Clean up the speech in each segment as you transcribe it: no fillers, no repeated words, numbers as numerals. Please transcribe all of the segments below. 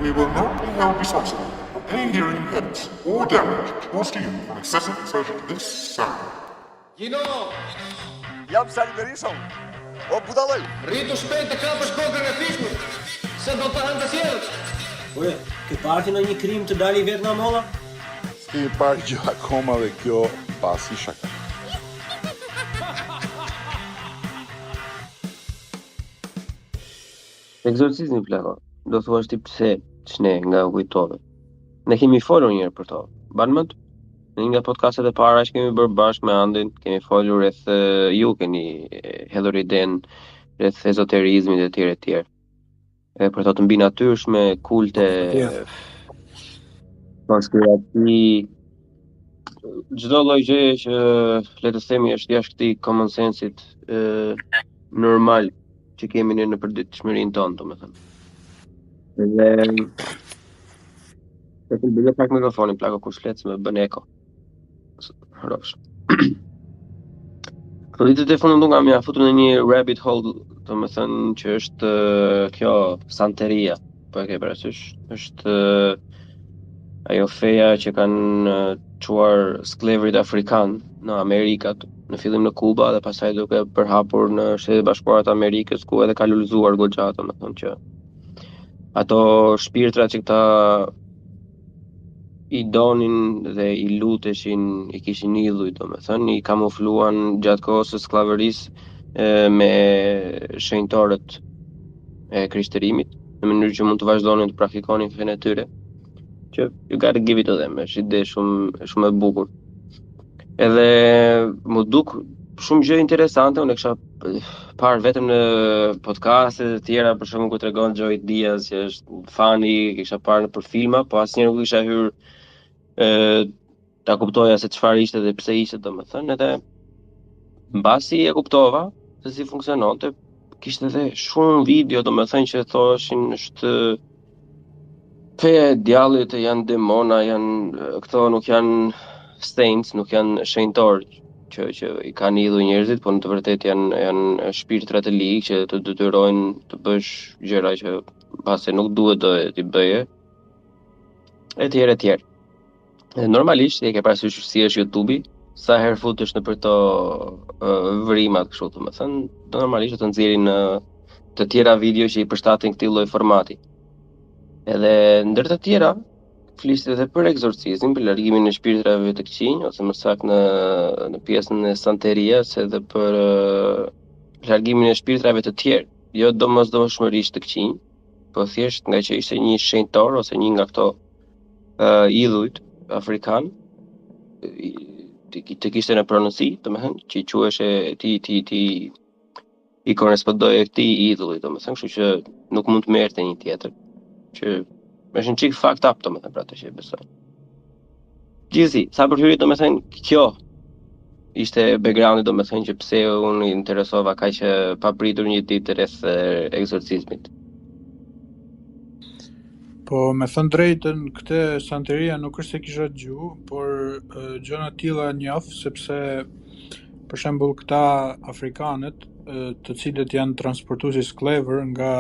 We will not be held responsible for any hearing impairments or damage caused to you from excessive exposure to this sound. Gjino! Jam Sali Berisha unë. O budalloj. Rritu shpejt të kapësh kokën e fishkut, se do të hanë të tjerët. Ore, ke parë ti ndonjë krim të dali vetë nga molla? S'kemi parë gjë akoma dhe kjo pasi shaka. Ekzorcizmi plako. Do thuash ti pse ç'ne nga u kujtove. Ne kemi folur një herë për to. Mban mend? Në një nga podcastet e para që kemi bërë bashkë me Andin, kemi folur rreth ju keni hedhur idenë rreth ezoterizmit e tjerë e tjerë. E për to të mbinatyrshme, kulte, konspiraci, çdo lloj gjëje që le të themi është jashtë këtij common sense-it normal që kemi ne në përditshmërinë tonë, domethënë. Dhe Të të bëjë pak mikrofonin, plako kush flet se më bën eko. Rrofsh. Këto ditët e fundit unë kam ja futur në një rabbit hole, domethënë që është kjo santeria, po e ke parasysh, është ajo feja që kanë çuar skllevërit afrikan në Amerikat, në fillim në Kuba dhe pastaj duke përhapur në Shtetet e Bashkuara të Amerikës, ku edhe ka lulëzuar goxha, domethënë që ato shpirtrat që këta i donin dhe i luteshin, i kishin idhuj, domethënë, i kamufluan gjatë kohës së skllavërisë me shenjtorët e krishterimit, në mënyrë që mund të vazhdonin të praktikonin fenë e tyre. Që you gotta give it to them, është ide shumë shumë e bukur. Edhe m'u duk shumë gjë interesante, unë e kisha parë vetëm në podcaste të tjera, për shembull kur tregon Joey Diaz që është fani, kisha parë nëpër filma, po asnjëherë nuk kisha hyrë ë ta kuptoja se çfarë ishte dhe pse ishte, domethënë, edhe mbasi e kuptova se si funksiononte, kishte edhe shumë video, domethënë që thoshin është Feja e djallit janë demona, janë këto nuk janë saints, nuk janë shenjtorë që që i kanë idhuj njerëzit, por në të vërtetë janë janë shpirtra të ligj që të detyrojnë të bësh gjëra që mbase nuk duhet do t'i bëje. Etj etj. Dhe normalisht e ke parasysh si është YouTube-i, sa herë futesh nëpër to uh, vrimat kështu, domethënë, normalisht do të nxjerrin në të tjera video që i përshtatin këtij lloj formati. Edhe ndër të tjera, fliste edhe për ekzorcizmin, për largimin e shpirtrave të këqinj ose më saktë në në pjesën e santerias edhe për uh, largimin e shpirtrave të tjerë, jo domosdoshmërisht të këqinj, po thjesht nga që ishte një shenjtor ose një nga këto uh, idhujt afrikan të, të kishte në pronësi, domethënë që i quheshe ti ti ti i korrespondoje këtij idhulli, domethënë, kështu që nuk mund të merrte një tjetër, që është një çik fucked up, domethënë, për atë që e besoj. Gjithsesi, sa për hyrje, domethënë, kjo ishte backgroundi, domethënë, që pse unë u interesova kaq papritur një ditë rreth ekzorcizmit. Po, me thënë drejtën, këtë Santeria nuk është se kisha dëgju, por gjëra të tilla njoh sepse për shembull këta afrikanët, të cilët janë transportuar si skllevër nga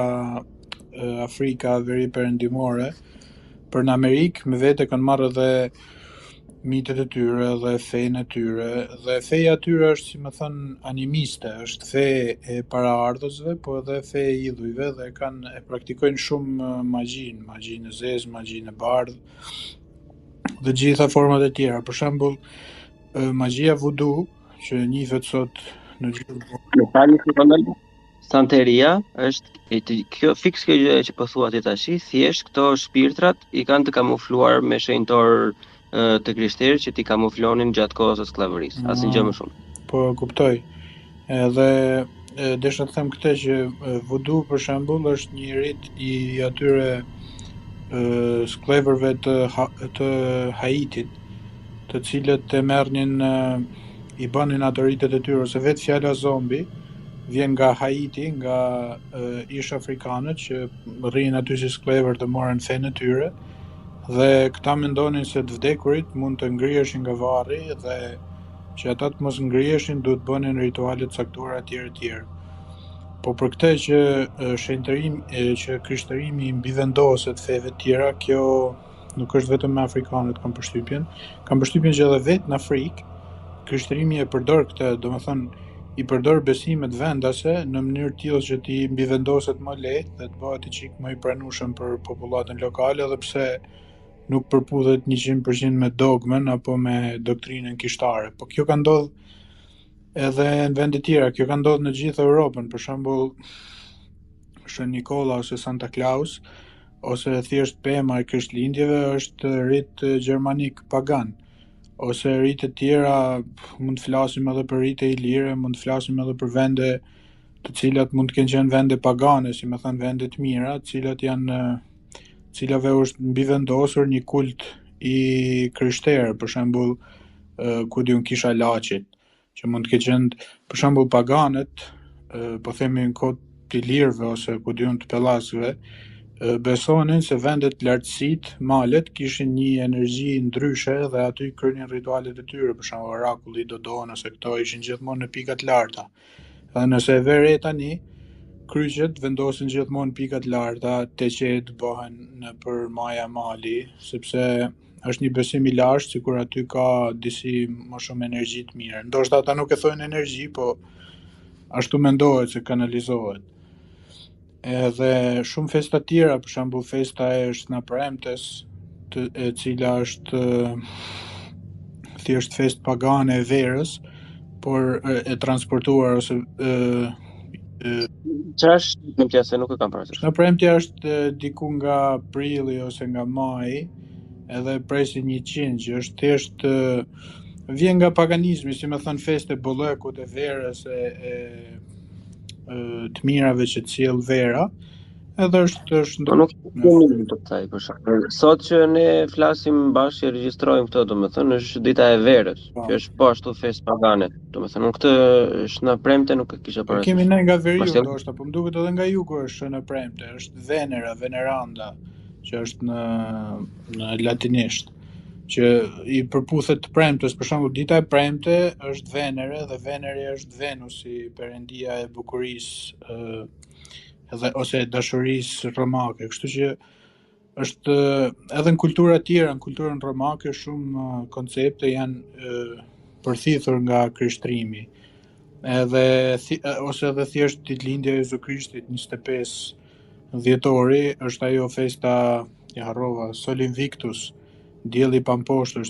Afrika veri perëndimore për në Amerikë, me vete kanë marrë edhe mitet e tyre dhe fenë e tyre dhe feja e tyre është si me thënë animiste, është fe e paraardhësve, po edhe fe e idhujve dhe kanë e praktikojnë shumë magjinë, magjinë e zezë, magjinë e bardhë dhe gjitha format e tjera. Për shembull, magjia voodoo që njihet sot në gjithë botën. Më falni se po ndal. Santeria është e të, kjo fiks kjo gjë që po thua ti tash, thjesht këto shpirtrat i kanë të kamufluar me shenjtor të krishterë që t'i kamuflonin gjatë kohës së skllavërisë, asnjë gjë më shumë. Po e kuptoj. Edhe e, desha të them këtë që voodoo për shembull është një rit i atyre skllevërve të të Haitit, të cilët e merrnin i bënin ato ritet e tyre ose vetë fjala zombi vjen nga Haiti, nga ish afrikanët që rrinin aty si skllevër dhe morën fenë e tyre dhe këta mendonin se të vdekurit mund të ngriheshin nga varri dhe që ata të mos ngriheshin duhet bënin rituale të caktuara etj etj. Po për këtë që shenjtërim që krishtërimi mbivendoset feve të tjera, kjo nuk është vetëm me afrikanët kam përshtypjen. Kam përshtypjen që edhe vetë në Afrikë krishtërimi e përdor këtë, domethënë i përdor besimet vendase në mënyrë të tillë që t'i mbivendoset më lehtë dhe të bëhet i çik më i pranueshëm për popullatën lokale edhe pse nuk përputhet 100% me dogmën apo me doktrinën kishtare. Po kjo ka ndodhur edhe në vende tjera, kjo ka ndodhur në gjithë Europën, për shembull Shën Nikolla ose Santa Claus ose thjesht pema e Krishtlindjeve është rit gjermanik pagan ose rite të tjera, mund të flasim edhe për rite ilire, mund të flasim edhe për vende të cilat mund të kenë qenë vende pagane, si me thënë vende të mira, të cilat janë cilave është mbivendosur një kult i krishterë, për shembull, ku di unë kisha e Laçit, që mund të ketë qenë për shembull paganët, po themi në kohë të ilirëve ose ku di unë të pellazgëve, besonin se vendet lartësitë, malet kishin një energji ndryshe dhe aty kryenin ritualet e tyre, për shembull orakulli i Dodonës ose këto ishin gjithmonë në pika të larta. Dhe nëse e vë re tani, kryqet vendosen gjithmonë në pika të larta, teqetë bëhen nëpër maja mali, sepse është një besim i lashtë, sikur aty ka disi më shumë energji të mirë. Ndoshta ata nuk e thonë energji, po ashtu mendohet se kanalizohet. Edhe shumë festa tjera, për shembull festa e Shna Premtes, të, e cila është thjesht festë pagane e verës, por e, e transportuar ose e, e Çfarë është Premtja se nuk e kam parasysh. Shna Premtja është diku nga prilli ose nga maji, edhe presin një qengj, që është thjesht vjen nga paganizmi, si me thënë festë e bollëkut, e verës, e, e të mirave që të sjell vera, edhe është është Po nuk kemi të kësaj për shembull. Sot që ne flasim bashkë që regjistrojmë këtë, domethënë është dita e verës, po. që është po ashtu festë pagane. Domethënë unë këtë Shna Premte nuk e kisha po parasysh. Kemi ne nga veriu ndoshta, po më duket edhe nga jugu është Shëna Premte, është Venera, Veneranda, që është në në latinisht që i përputhet të premtes, për shembull dita e premte është Venere dhe Venere është Venusi, perëndia e bukurisë ë edhe ose e dashurisë romake, kështu që është edhe në kultura të tjera, në kulturën romake shumë koncepte janë e, përthithur nga krishtrimi. Edhe ose edhe thjesht ditëlindja e Jezu Krishtit 25 Dhjetori është ajo festa, e harrova, Sol Invictus, dielli i pamposhtur.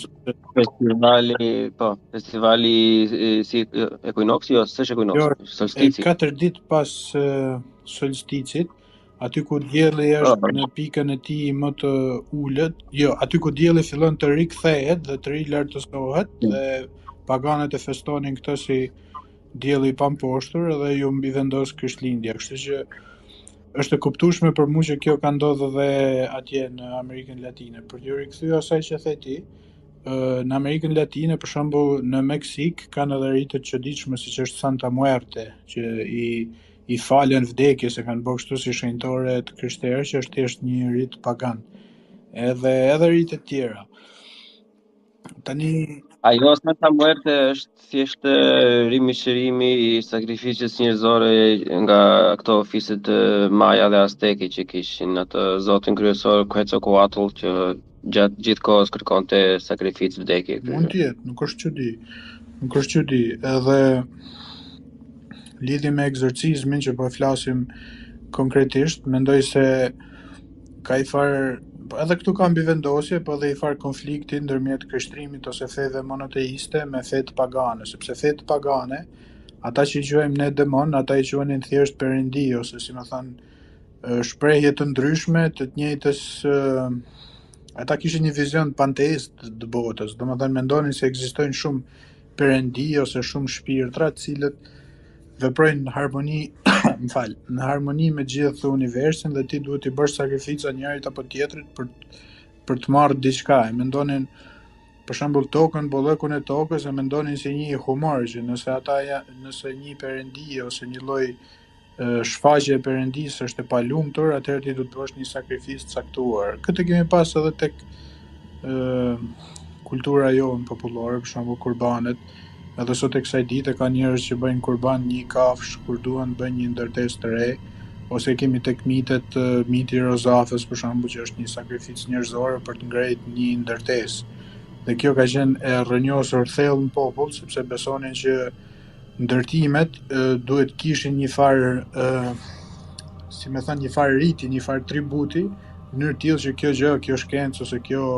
Festivali, po, festivali si ekuinoksi, jo, s'është ekuinoksi, jo, solstici. Katër ditë pas solsticit, aty ku dielli po, është po. në pikën e tij më të ulët, jo, aty ku dielli fillon të rikthehet dhe të rilartësohet mm. dhe paganët e festonin këtë si dielli i pamposhtur edhe iu mbivendos Krishtlindja, kështu që është e kuptueshme për mua që kjo ka ndodhur edhe atje në Amerikën Latine. Për t'iu rikthyer asaj që the ti, në Amerikën Latine, për shembull në Meksik kanë edhe rite të çuditshme siç është Santa Muerte, që i i falen vdekjes e kanë bërë kështu si shenjtore të krishterë, që është thjesht një rit pagan. Edhe edhe rite të tjera. Tani Ajo Santa Muerte është thjesht rimishërimi i sakrificës njerëzore nga këto fiset Maja dhe Azteke që kishin atë zotin kryesor Quetzalcoatl që gjatë gjithë kohës kërkonte sakrificë vdekje. Mund të jetë, nuk është çudi. Nuk është çudi. Edhe lidhje me ekzorcizmin që po e flasim konkretisht, mendoj se ka i farë edhe këtu ka mbivendosje, po edhe i farë konflikti ndërmjet krishtrimit ose feve monoteiste me fetë pagane, sepse fetë pagane, ata që i quajmë ne demon, ata i quanin thjesht perëndi ose si me thënë shprehje të ndryshme të të njëjtës ata kishin një vizion panteist të botës, domethënë mendonin se ekzistojnë shumë perëndi ose shumë shpirtra të cilët veprojnë në harmoni, më fal, në harmoni me gjithë universin dhe ti duhet t'i bësh sakrifica njërit apo tjetrit për për të marrë diçka. E mendonin për shembull tokën, bollëkun e tokës e mendonin si një humor që nëse ata ja, nëse një perëndi ose një lloj shfaqje e perëndisë është e palumtur, atëherë ti duhet të bësh një sakrificë të caktuar. Këtë kemi pas edhe tek ë kultura jonë popullore, për shembull kurbanet. Edhe sot e kësaj dite ka njerëz që bëjnë kurban një kafshë kur duan të bëjnë një ndërtesë të re, ose kemi tek mitet, miti i Rozafës për shembull që është një sakrificë njerëzore për të ngrejt një ndërtesë. Dhe kjo ka qenë e rrënjosur thellë në popull sepse besonin që ndërtimet duhet kishin një farë si me thënë një farë riti, një farë tributi, në mënyrë të tillë që kjo gjë, kjo shkencë ose kjo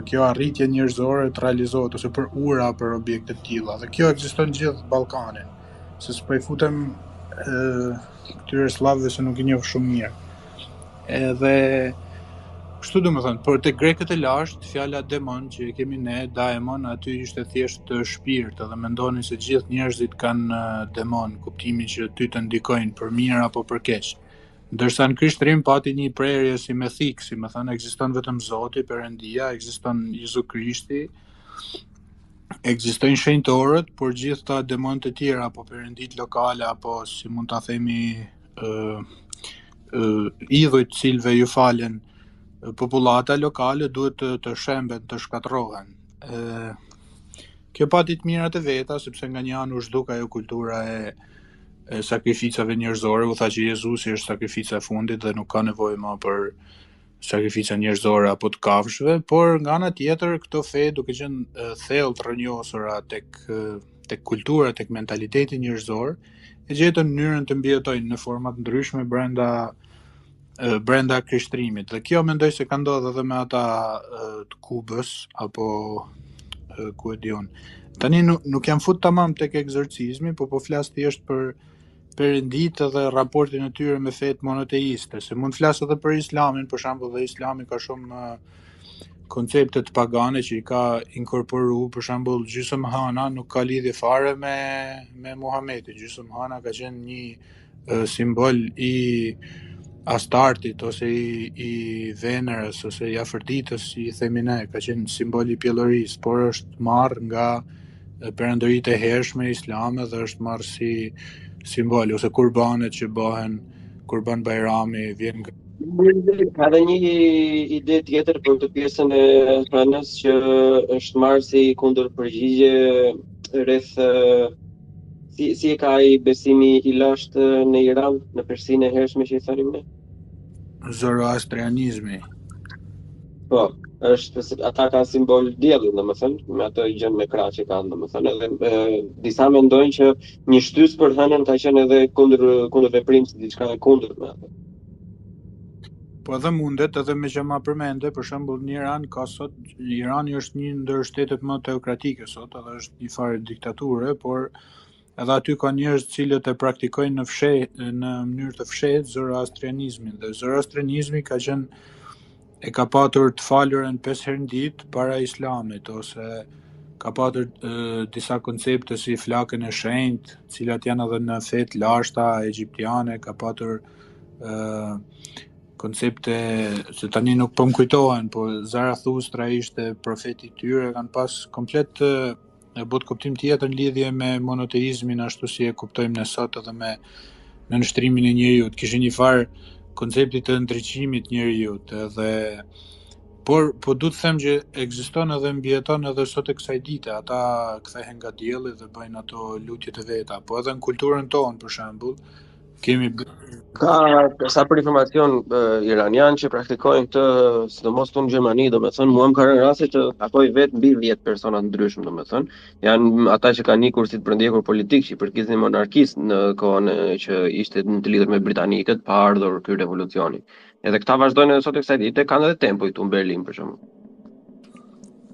kjo arritje njerëzore të realizohet ose për ura për objekte të tilla. Dhe kjo ekziston në gjithë Ballkanin, se s'po i futem këtyre sllavëve se nuk i njoh shumë mirë. Edhe kështu domethënë, por te grekët e lashtë, fjala demon që e kemi ne, daemon, aty ishte thjesht shpirt, edhe mendonin se gjithë njerëzit kanë demon, kuptimin që ty të ndikojnë për mirë apo për keq. Ndërsa në krishtrim pati një prerje si me thikë, si me thënë, ekziston vetëm Zoti, Perëndia, ekziston Jezu Krishti, ekzistojnë shenjtorët, por gjithë këta demonët e tjerë apo perënditë lokale apo si mund ta themi ë idhujt të cilëve ju falen popullata lokale duhet të të shemben, të shkatërrohen. Ë kjo pati të mirat e veta sepse nga një anë u zhduk ajo kultura e e sakrificave njerëzore, u tha që Jezusi është sakrifica e fundit dhe nuk ka nevojë më për sakrifica njerëzore apo të kafshëve, por nga ana tjetër këto fe duke qenë thellë të rrënjosura tek tek kultura, tek mentaliteti njerëzor, e gjetën mënyrën të mbijetojnë në forma të ndryshme brenda brenda krishtrimit. Dhe kjo mendoj se ka ndodhur edhe me ata të Kubës apo ku e di unë. Tani nuk, nuk jam fut tamam tek ekzorcizmi, po po flas thjesht për perënditë dhe raportin e tyre me fetë monoteiste, se mund të flas edhe për Islamin, për shembull, dhe Islami ka shumë konceptet pagane që i ka inkorporu, për shembull gjysëm hana nuk ka lidhje fare me me Muhametin. Gjysëm hana ka qenë një e, simbol i Astartit ose i, i Venerës ose i Afërditës, si i themi ne, ka qenë simbol i pjellorisë, por është marrë nga perandoritë e hershme islame dhe është marrë si simbol ose kurbanet që bëhen Kurban Bajrami vjen nga Ka dhe një ide tjetër për këtë pjesën e hënës që është marrë si kundërpërgjigje rreth si si e ka ai besimi i lashtë në Iran, në Persinë e hershme që i thonim ne? Zoroastrianizmi. Po, është se ata kanë simbol diellin, domethënë, me atë gjën me krah që kanë, domethënë, edhe e, disa mendojnë që një shtysë për hënën ka qenë edhe kundër kundërveprim si diçka e kundërt me atë. Po edhe mundet, edhe meqë ma përmende, për shembull në Iran ka sot, Irani është një ndër shtetet më teokratike sot, edhe është një farë diktature, por edhe aty ka njerëz të cilët e praktikojnë në fsheh, në mënyrë të fshehtë zoroastrianizmin dhe zoroastrianizmi ka qenë e ka patur të falurën 5 herë në ditë para Islamit ose ka patur e, disa koncepte si flakën e shenjtë, të cilat janë edhe në fetë lashta egjiptiane, ka patur ë koncepte se tani nuk po më kujtohen, po Zarathustra ishte profeti i tyre, kanë pas komplet e botëkuptim tjetër në lidhje me monoteizmin ashtu si e kuptojmë ne sot edhe me nënshtrimin e njeriut. Kishin një farë koncepti të ndriçimit njeriut edhe por po du të them që ekziston edhe mbijeton edhe sot e kësaj dite. Ata kthehen nga dielli dhe bëjnë ato lutjet e veta. Po edhe në kulturën tonë për shembull, Kemi Ka sa për informacion uh, iranian që praktikojnë këtë, sidomos këtu në Gjermani, domethënë mua më ka rënë rasti të takoj vetë mbi 10 persona të ndryshëm, domethënë, janë ata që kanë ikur si të përndjekur politik, që i përkisnin monarkisë në kohën që ishte në të lidhur me britanikët pa ardhur ky revolucioni. Edhe këta vazhdojnë edhe sot e kësaj dite, kanë edhe tempuj këtu në Berlin për shembull.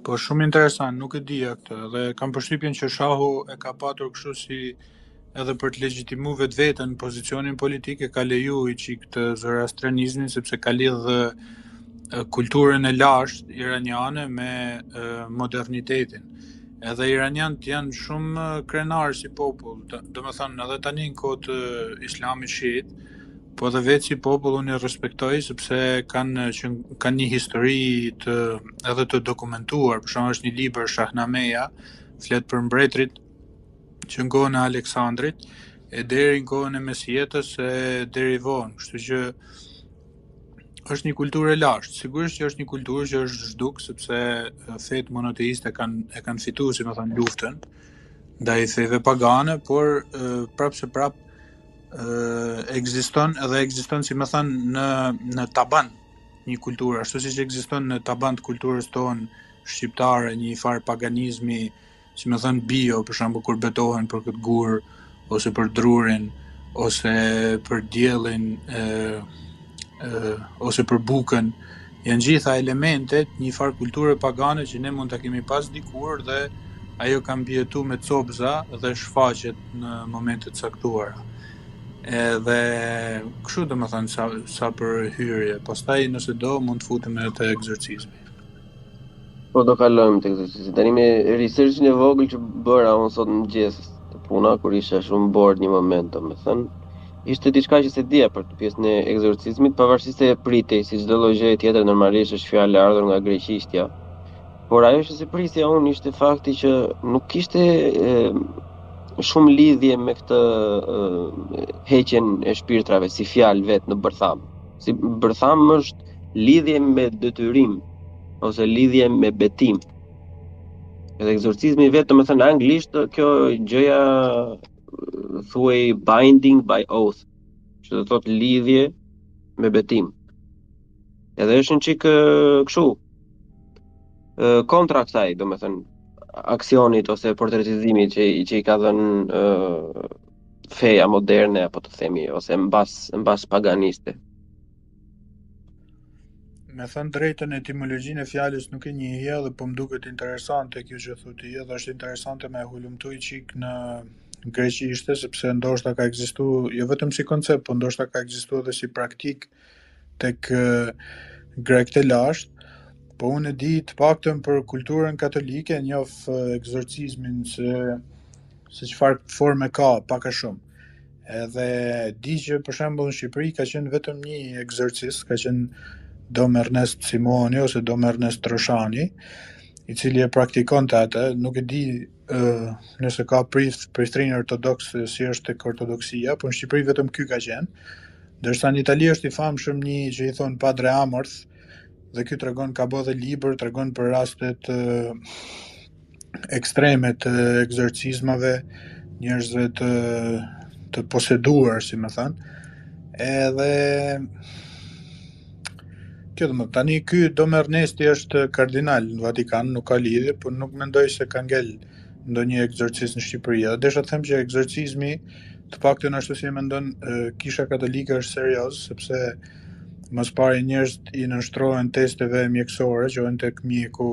Po shumë interesant, nuk e dija këtë dhe kam përshtypjen që Shahu e ka patur kështu si edhe për të legjitimu vetveten në pozicionin politik e ka leju i çik këtë zoroastrianizmin sepse ka lidh kulturën e lashtë iraniane me modernitetin. Edhe iranianët janë shumë krenarë si popull, domethënë edhe tani në kohë të islamit shiit, po edhe vetë si popull unë i respektoj sepse kanë që kanë një histori të edhe të dokumentuar, për shembull është një libër Shahnameja, flet për mbretërit që në kohën e Aleksandrit e deri në kohën e mesjetës e deri vonë, kështu që Është një kulturë e lashtë. Sigurisht që është një kulturë që është zhduk sepse fetë monoteiste kanë e kanë fituar, si me thënë, luftën ndaj feve pagane, por prapë se prapë ekziston edhe ekziston si me thënë në në taban një kulturë, ashtu siç ekziston në taban të kulturës tonë shqiptare një farë paganizmi si me thënë bio, për shembull kur betohen për këtë gur ose për drurin ose për diellin e, e, ose për bukën, janë gjitha elemente të një farë kulture pagane që ne mund ta kemi pas dikur dhe ajo ka mbijetu me copëza dhe shfaqet në momente të caktuara. Edhe kështu domethënë sa sa për hyrje. Pastaj nëse do mund të futem edhe te ekzorcizmi. Po do kalojmë te ekzorcizmi. Tani me researchin e vogël që bëra unë sot në mëngjes te puna kur isha shumë bored një moment, domethënë, ishte diçka që s'e dija për këtë pjesën e ekzorcizmit, pavarësisht se pritej si çdo lloj gjëje tjetër normalisht është fjalë e ardhur nga greqishtja. Por ajo që s'e prisja unë ishte fakti që nuk kishte e, shumë lidhje me këtë e, heqjen e shpirtrave si fjalë vetë në bërthamë. Si bërthamë është lidhje me detyrim ose lidhje me betim. Edhe ekzorcizmi vetë, domethënë anglisht kjo gjëja thuhej binding by oath, që do thotë lidhje me betim. Edhe është një çik kështu kontra kësaj, domethënë aksionit ose portretizimit që që i ka dhënë feja moderne apo të themi ose mbas mbas paganiste. Me thënë drejtën etimologjinë e fjalës nuk e njihja dhe po më duket interesante kjo që thu ti, edhe është interesante me hulumtu i çik në greqishte sepse ndoshta ka ekzistu jo vetëm si koncept, po ndoshta ka ekzistu edhe si praktikë tek grekët e lashtë. Po unë e di të paktën për kulturën katolike njoh ekzorcizmin se se çfarë forme ka pak a shumë. Edhe di që për shembull në Shqipëri ka qenë vetëm një ekzorcist, ka qenë Dom Ernest Simoni ose Dom Ernest Troshani, i cili e praktikonte atë, nuk e di ë nëse ka prift priftërinj ortodoks si është tek ortodoksia, por në Shqipëri vetëm ky ka qenë. Ndërsa në Itali është i famshëm një që i thon Padre Amorth, dhe ky tregon ka bërë dhe libër, tregon për rastet ekstreme të ekzorcizmave, njerëzve të të poseduar, si me thënë. Edhe kjo do më tani ky Dom Ernesti është kardinal në Vatikan, nuk ka lidhje, por nuk mendoj se ka ngel ndonjë ekzorcist në Shqipëri. Edhe desha të them që ekzorcizmi, të paktën ashtu si e mendon Kisha Katolike është serioz, sepse Më së pari njerëzit i nënshtrohen testeve mjekësore, çohen tek mjeku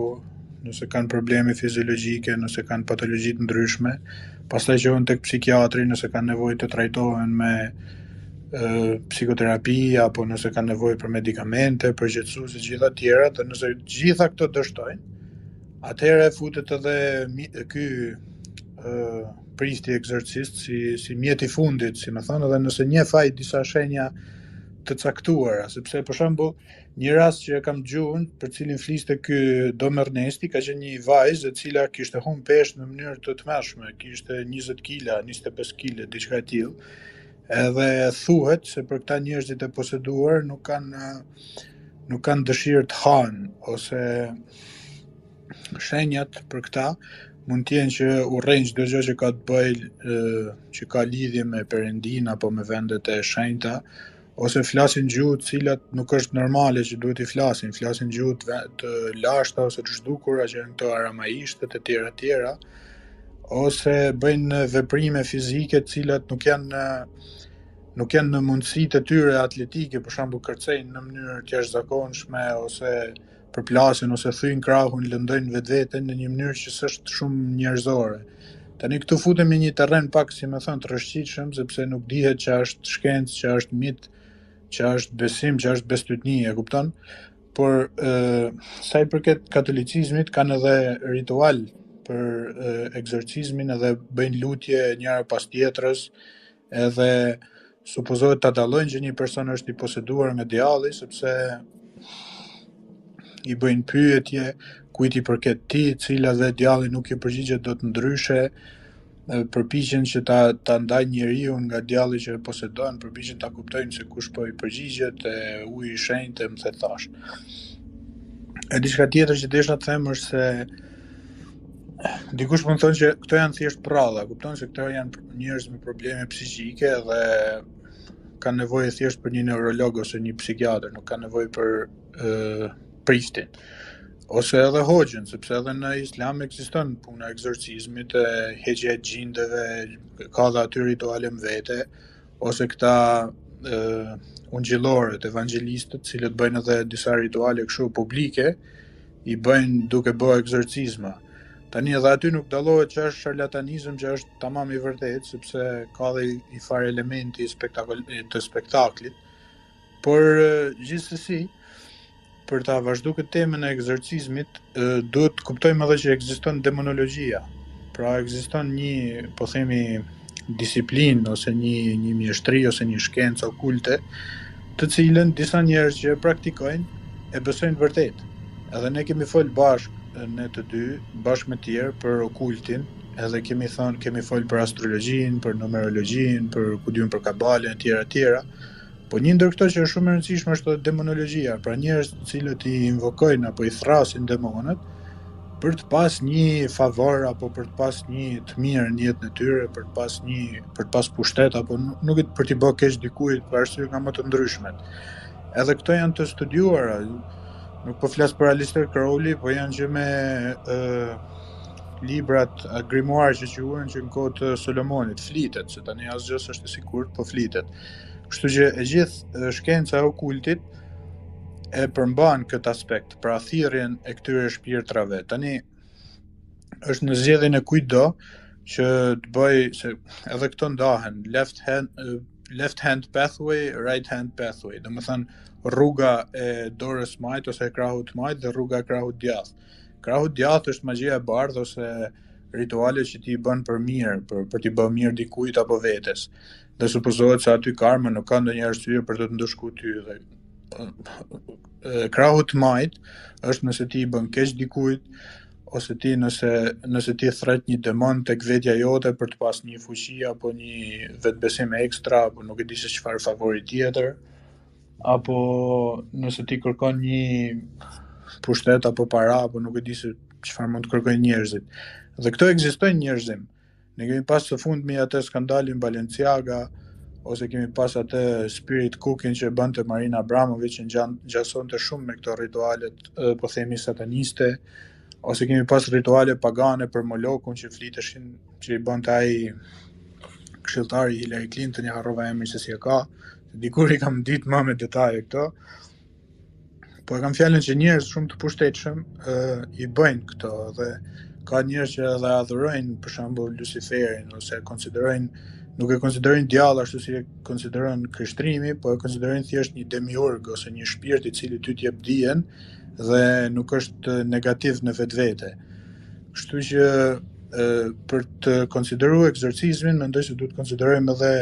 nëse kanë probleme fiziologjike, nëse kanë patologji të ndryshme, pastaj çohen tek psikiatri nëse kanë nevojë të trajtohen me e, psikoterapi apo nëse kanë nevojë për medikamente, për qetësues e gjitha të tjera, dhe nëse gjitha këto dështojnë, atëherë futet edhe ky ë prifti ekzorcist si si mjet i fundit, si me thënë, edhe nëse njeh ai disa shenja të caktuara, sepse për shembull, një rast që e kam dëgju unë, për cilin fliste ky Dom Ernesti, ka qenë një vajzë e cila kishte humb peshë në mënyrë të tmerrshme, kishte 20 kila, 25 kila, diçka e tillë. Edhe thuhet se për këta njerëzit e poseduar nuk kanë nuk kanë dëshirë të hanë ose shenjat për këta mund të jenë që urrejnë çdo gjë që ka të bëjë që ka lidhje me Perëndinë apo me vendet e shenjta ose flasin gjuhë të cilat nuk është normale që duhet t'i flasin, flasin gjuhë të, të lashta ose të zhdukura që janë këto aramaishtet e tjera e tjera ose bëjnë veprime fizike të cilat nuk janë nuk janë në mundësitë e tyre atletike, për shembull kërcejnë në mënyrë të jashtëzakonshme ose përplasen ose thyjnë krahun, lëndojnë vetveten në një mënyrë që s'është shumë njerëzore. Tani këtu futemi në një terren pak, si me thënë, të rrëshqitshëm, sepse nuk dihet që është shkencë, që është mit, që është besim, që është bestytni, e kupton? Por ë sa i përket katolicizmit kanë edhe ritual për e, ekzorcizmin edhe bëjnë lutje njëra pas tjetrës, edhe supozohet ta dallojnë që një person është i poseduar nga djalli sepse i bëjnë pyetje kujt i përket ti, cilave djalli nuk i përgjigjet dot ndryshe. përpiqen që ta ta ndajnë njeriun nga djalli që e posedon, përpiqen ta kuptojnë se kush po i përgjigjet, e uji i shenjtë e më the thash. E diçka tjetër që desha të them është se dikush mund të thonë që këto janë thjesht prralla, kupton se këto janë njerëz me probleme psiqike dhe kanë nevojë thjesht për një neurolog ose një psikiatër, nuk kanë nevojë për ë priftin ose edhe hoxhën, sepse edhe në islam ekziston puna e ekzorcizmit, e heqja e xhindeve, ka dhe aty rituale më vete, ose këta e, ungjillorët, evangelistët, të cilët bëjnë edhe disa rituale kështu publike, i bëjnë duke bë ekzorcizma. Tani edhe aty nuk dallohet që është sharlatanizëm, që është tamam i vërtetë, sepse ka dhe i farë elementi spektakol, të spektaklit. Por gjithsesi, për ta vazhdu këtë temën e ekzorcizmit, duhet të kuptojmë edhe që ekziston demonologjia. Pra ekziston një, po themi, disiplinë ose një një mjeshtri ose një shkencë okulte, të cilën disa njerëz që e praktikojnë e besojnë vërtet. Edhe ne kemi fol bashkë ne të dy, bashkë me tjerë për okultin, edhe kemi thënë, kemi fol për astrologjinë, për numerologjinë, për ku di unë për kabalën etj etj. Po një ndër këto që është shumë e rëndësishme është edhe demonologjia, pra njerëz të cilët i invokojnë apo i thrasin demonët për të pas një favor apo për të pas një të mirë në jetën e tyre, për të pas një për të pas pushtet apo nuk e për t'i bërë keq dikujt për arsye nga më të ndryshmet. Edhe këto janë të studiuara. Nuk po flas për Aleister Crowley, po janë gjë me ë librat grimoire që quhen që në kohë të Solomonit flitet, se tani asgjë s'është e sigurt, po flitet. Kështu që e gjithë shkenca e okultit e përmban këtë aspekt, pra thirrjen e këtyre shpirtrave. Tani është në zgjedhjen e kujtdo që të bëj se edhe këto ndahen left hand left hand pathway, right hand pathway, domethënë rruga e dorës majtë ose e krahut majtë dhe rruga e krahut djathtë. Krahu djathtë është magjia e bardhë ose rituale që ti i bën për mirë, për për t'i bërë mirë dikujt apo vetes. Dhe supozohet se aty karma nuk ka ndonjë arsye për të të ndëshkuar ty dhe krahu të majt është nëse ti i bën keq dikujt ose ti nëse nëse ti thret një demon tek vetja jote për të pas një fuqi apo një vetbesim ekstra apo nuk e di se çfarë favori tjetër apo nëse ti kërkon një pushtet apo para apo nuk e di se çfarë mund të kërkojnë njerëzit. Dhe këto ekzistojnë në njerëzim. Ne kemi pas së fundmi atë skandalin Balenciaga ose kemi pas atë Spirit Cooking që bënte Marina Abramovic që ngjan ngjasonte shumë me këto ritualet, po themi sataniste, ose kemi pas rituale pagane për Molokun që fliteshin që i bënte ai këshilltari i Hillary Clinton, ja harrova emrin se si e ka, dikur i kam ditë më me detaje këto. Po e kam fjalën që njerëz shumë të pushtetshëm ë i bëjnë këto dhe ka njerëz që edhe adhurojnë për shembull Luciferin ose e konsiderojnë nuk e konsiderojnë djall ashtu si e konsideron krishtrimi, po e konsiderojnë thjesht një demiurg ose një shpirt i cili ty të jep dijen dhe nuk është negativ në vetvete. Kështu që për të konsideruar ekzorcizmin, mendoj se duhet të konsiderojmë edhe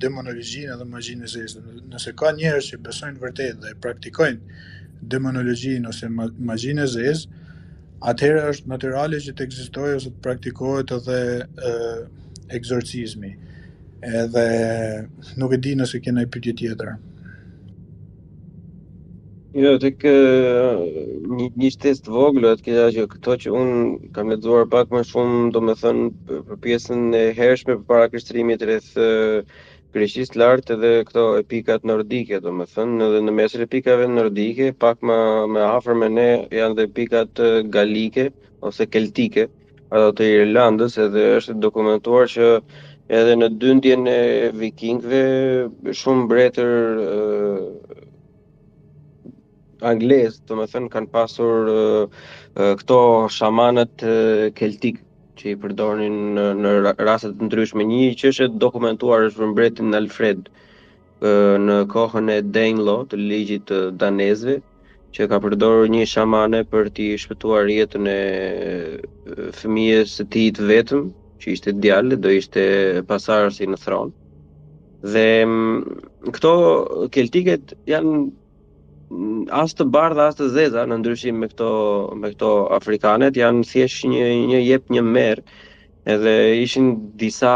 demonologjinë edhe magjinë e zezë. Nëse ka njerëz që besojnë vërtet dhe praktikojnë demonologjinë ose magjinë e zezë, atëherë është natyrale që të ekzistojë ose të praktikohet edhe ekzorcizmi. Edhe nuk e di nëse ke ndonjë pyetje tjetër. Jo, tek një, një shtesë të vogël, atë kisha që këto që unë kam lexuar pak më shumë, domethënë për pjesën e hershme përpara krishtrimit rreth Greqisë lart edhe këto epikat nordike, domethënë edhe në mesin e epikave nordike, pak më më afër me ne janë dhe epikat galike ose keltike, ato të Irlandës edhe është dokumentuar që edhe në dyndjen e vikingëve shumë mbretër anglez, domethënë kanë pasur këto shamanët keltik që i përdornin në, në raste të ndryshme. Një që është dokumentuar është për mbretin Alfred në kohën e Danelaw, të ligjit të danezëve, që ka përdorur një shamane për t'i shpëtuar jetën e fëmijës së tij të vetëm, që ishte djalë, do ishte pasardhësi në fron. Dhe mm, këto keltiket janë as të bardha as të zeza në ndryshim me këto me këto afrikanet janë thjesht një një jep një merr. Edhe ishin disa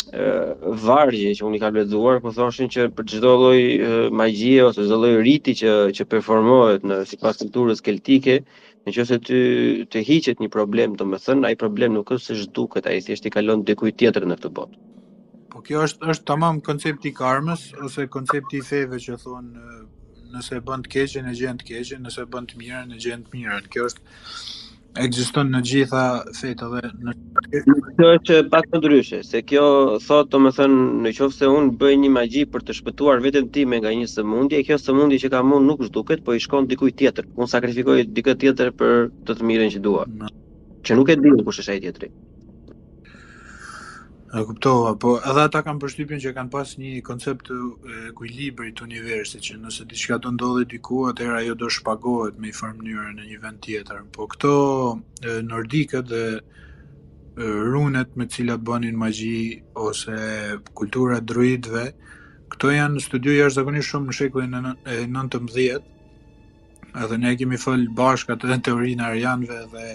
vargje që unë i kam lexuar ku thoshin që për çdo lloj magjie ose çdo lloj riti që që performohet në sipas kulturës keltike, në qoftë se ty të hiqet një problem, domethënë ai problem nuk është se zhduket, ai thjesht i kalon dikujt tjetër në këtë botë. Po kjo është është tamam koncepti i karmës ose koncepti i feve që thonë nëse bën të keqen e gjen të keqen, nëse bën të mirën e gjen të mirën. Kjo është ekziston në gjitha fetë dhe në Kjo është pak më ndryshe, se kjo thotë domethënë në qoftë se unë bëj një magji për të shpëtuar veten time nga një sëmundje, kjo sëmundje që kam unë nuk zhduket, po i shkon dikujt tjetër. Unë sakrifikoj dikë tjetër për të të mirën që dua. Që nuk e di kush është ai tjetri. E kuptova, po edhe ata kam përshtypjen që kanë pas një koncept të ekuilibrit të universit, që nëse diçka do ndodhi diku, atëherë ajo do shpagohet me një farë mënyre në një vend tjetër. Po këto nordikët dhe runet me të cilat bënin magji ose kultura e druidëve, këto janë studiu jashtëzakonisht shumë në shekullin e 19, edhe ne kemi fol bashkë atë teorinë e arianëve dhe